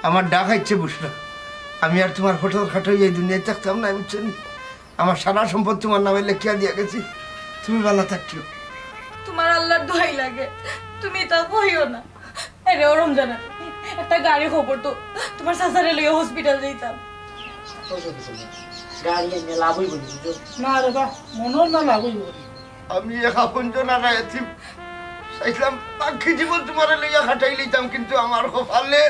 আমার ডাক আইছে বুসরা। আমি আর তুমার ফটর খাটো অইয়া এই দুনিয়াত থাকতাম না, বুঝছো নি? আমার সারা সম্পদ তুমার নামে লেখিয়া দিয়া গেছি, তুমি ভালা থাকিও। তুমার আল্লার দোহাই লাগে, তুমি ইতা কইও না। আরে ও রমজান, একটা গাড়ি খবর তো, তুমার চাচারে লইয়া হসপিটাল যাইতাম। গাড়ি এনে লাভ অইব নি, বুঝছো? না রে বা, মনর না লাভ অইব। আমি এক আপনজন আর এতিম। চাইছিলাম বাকি জীবন তুমারে লইয়া কাটাইলিতাম, কিন্তু আমার কপালে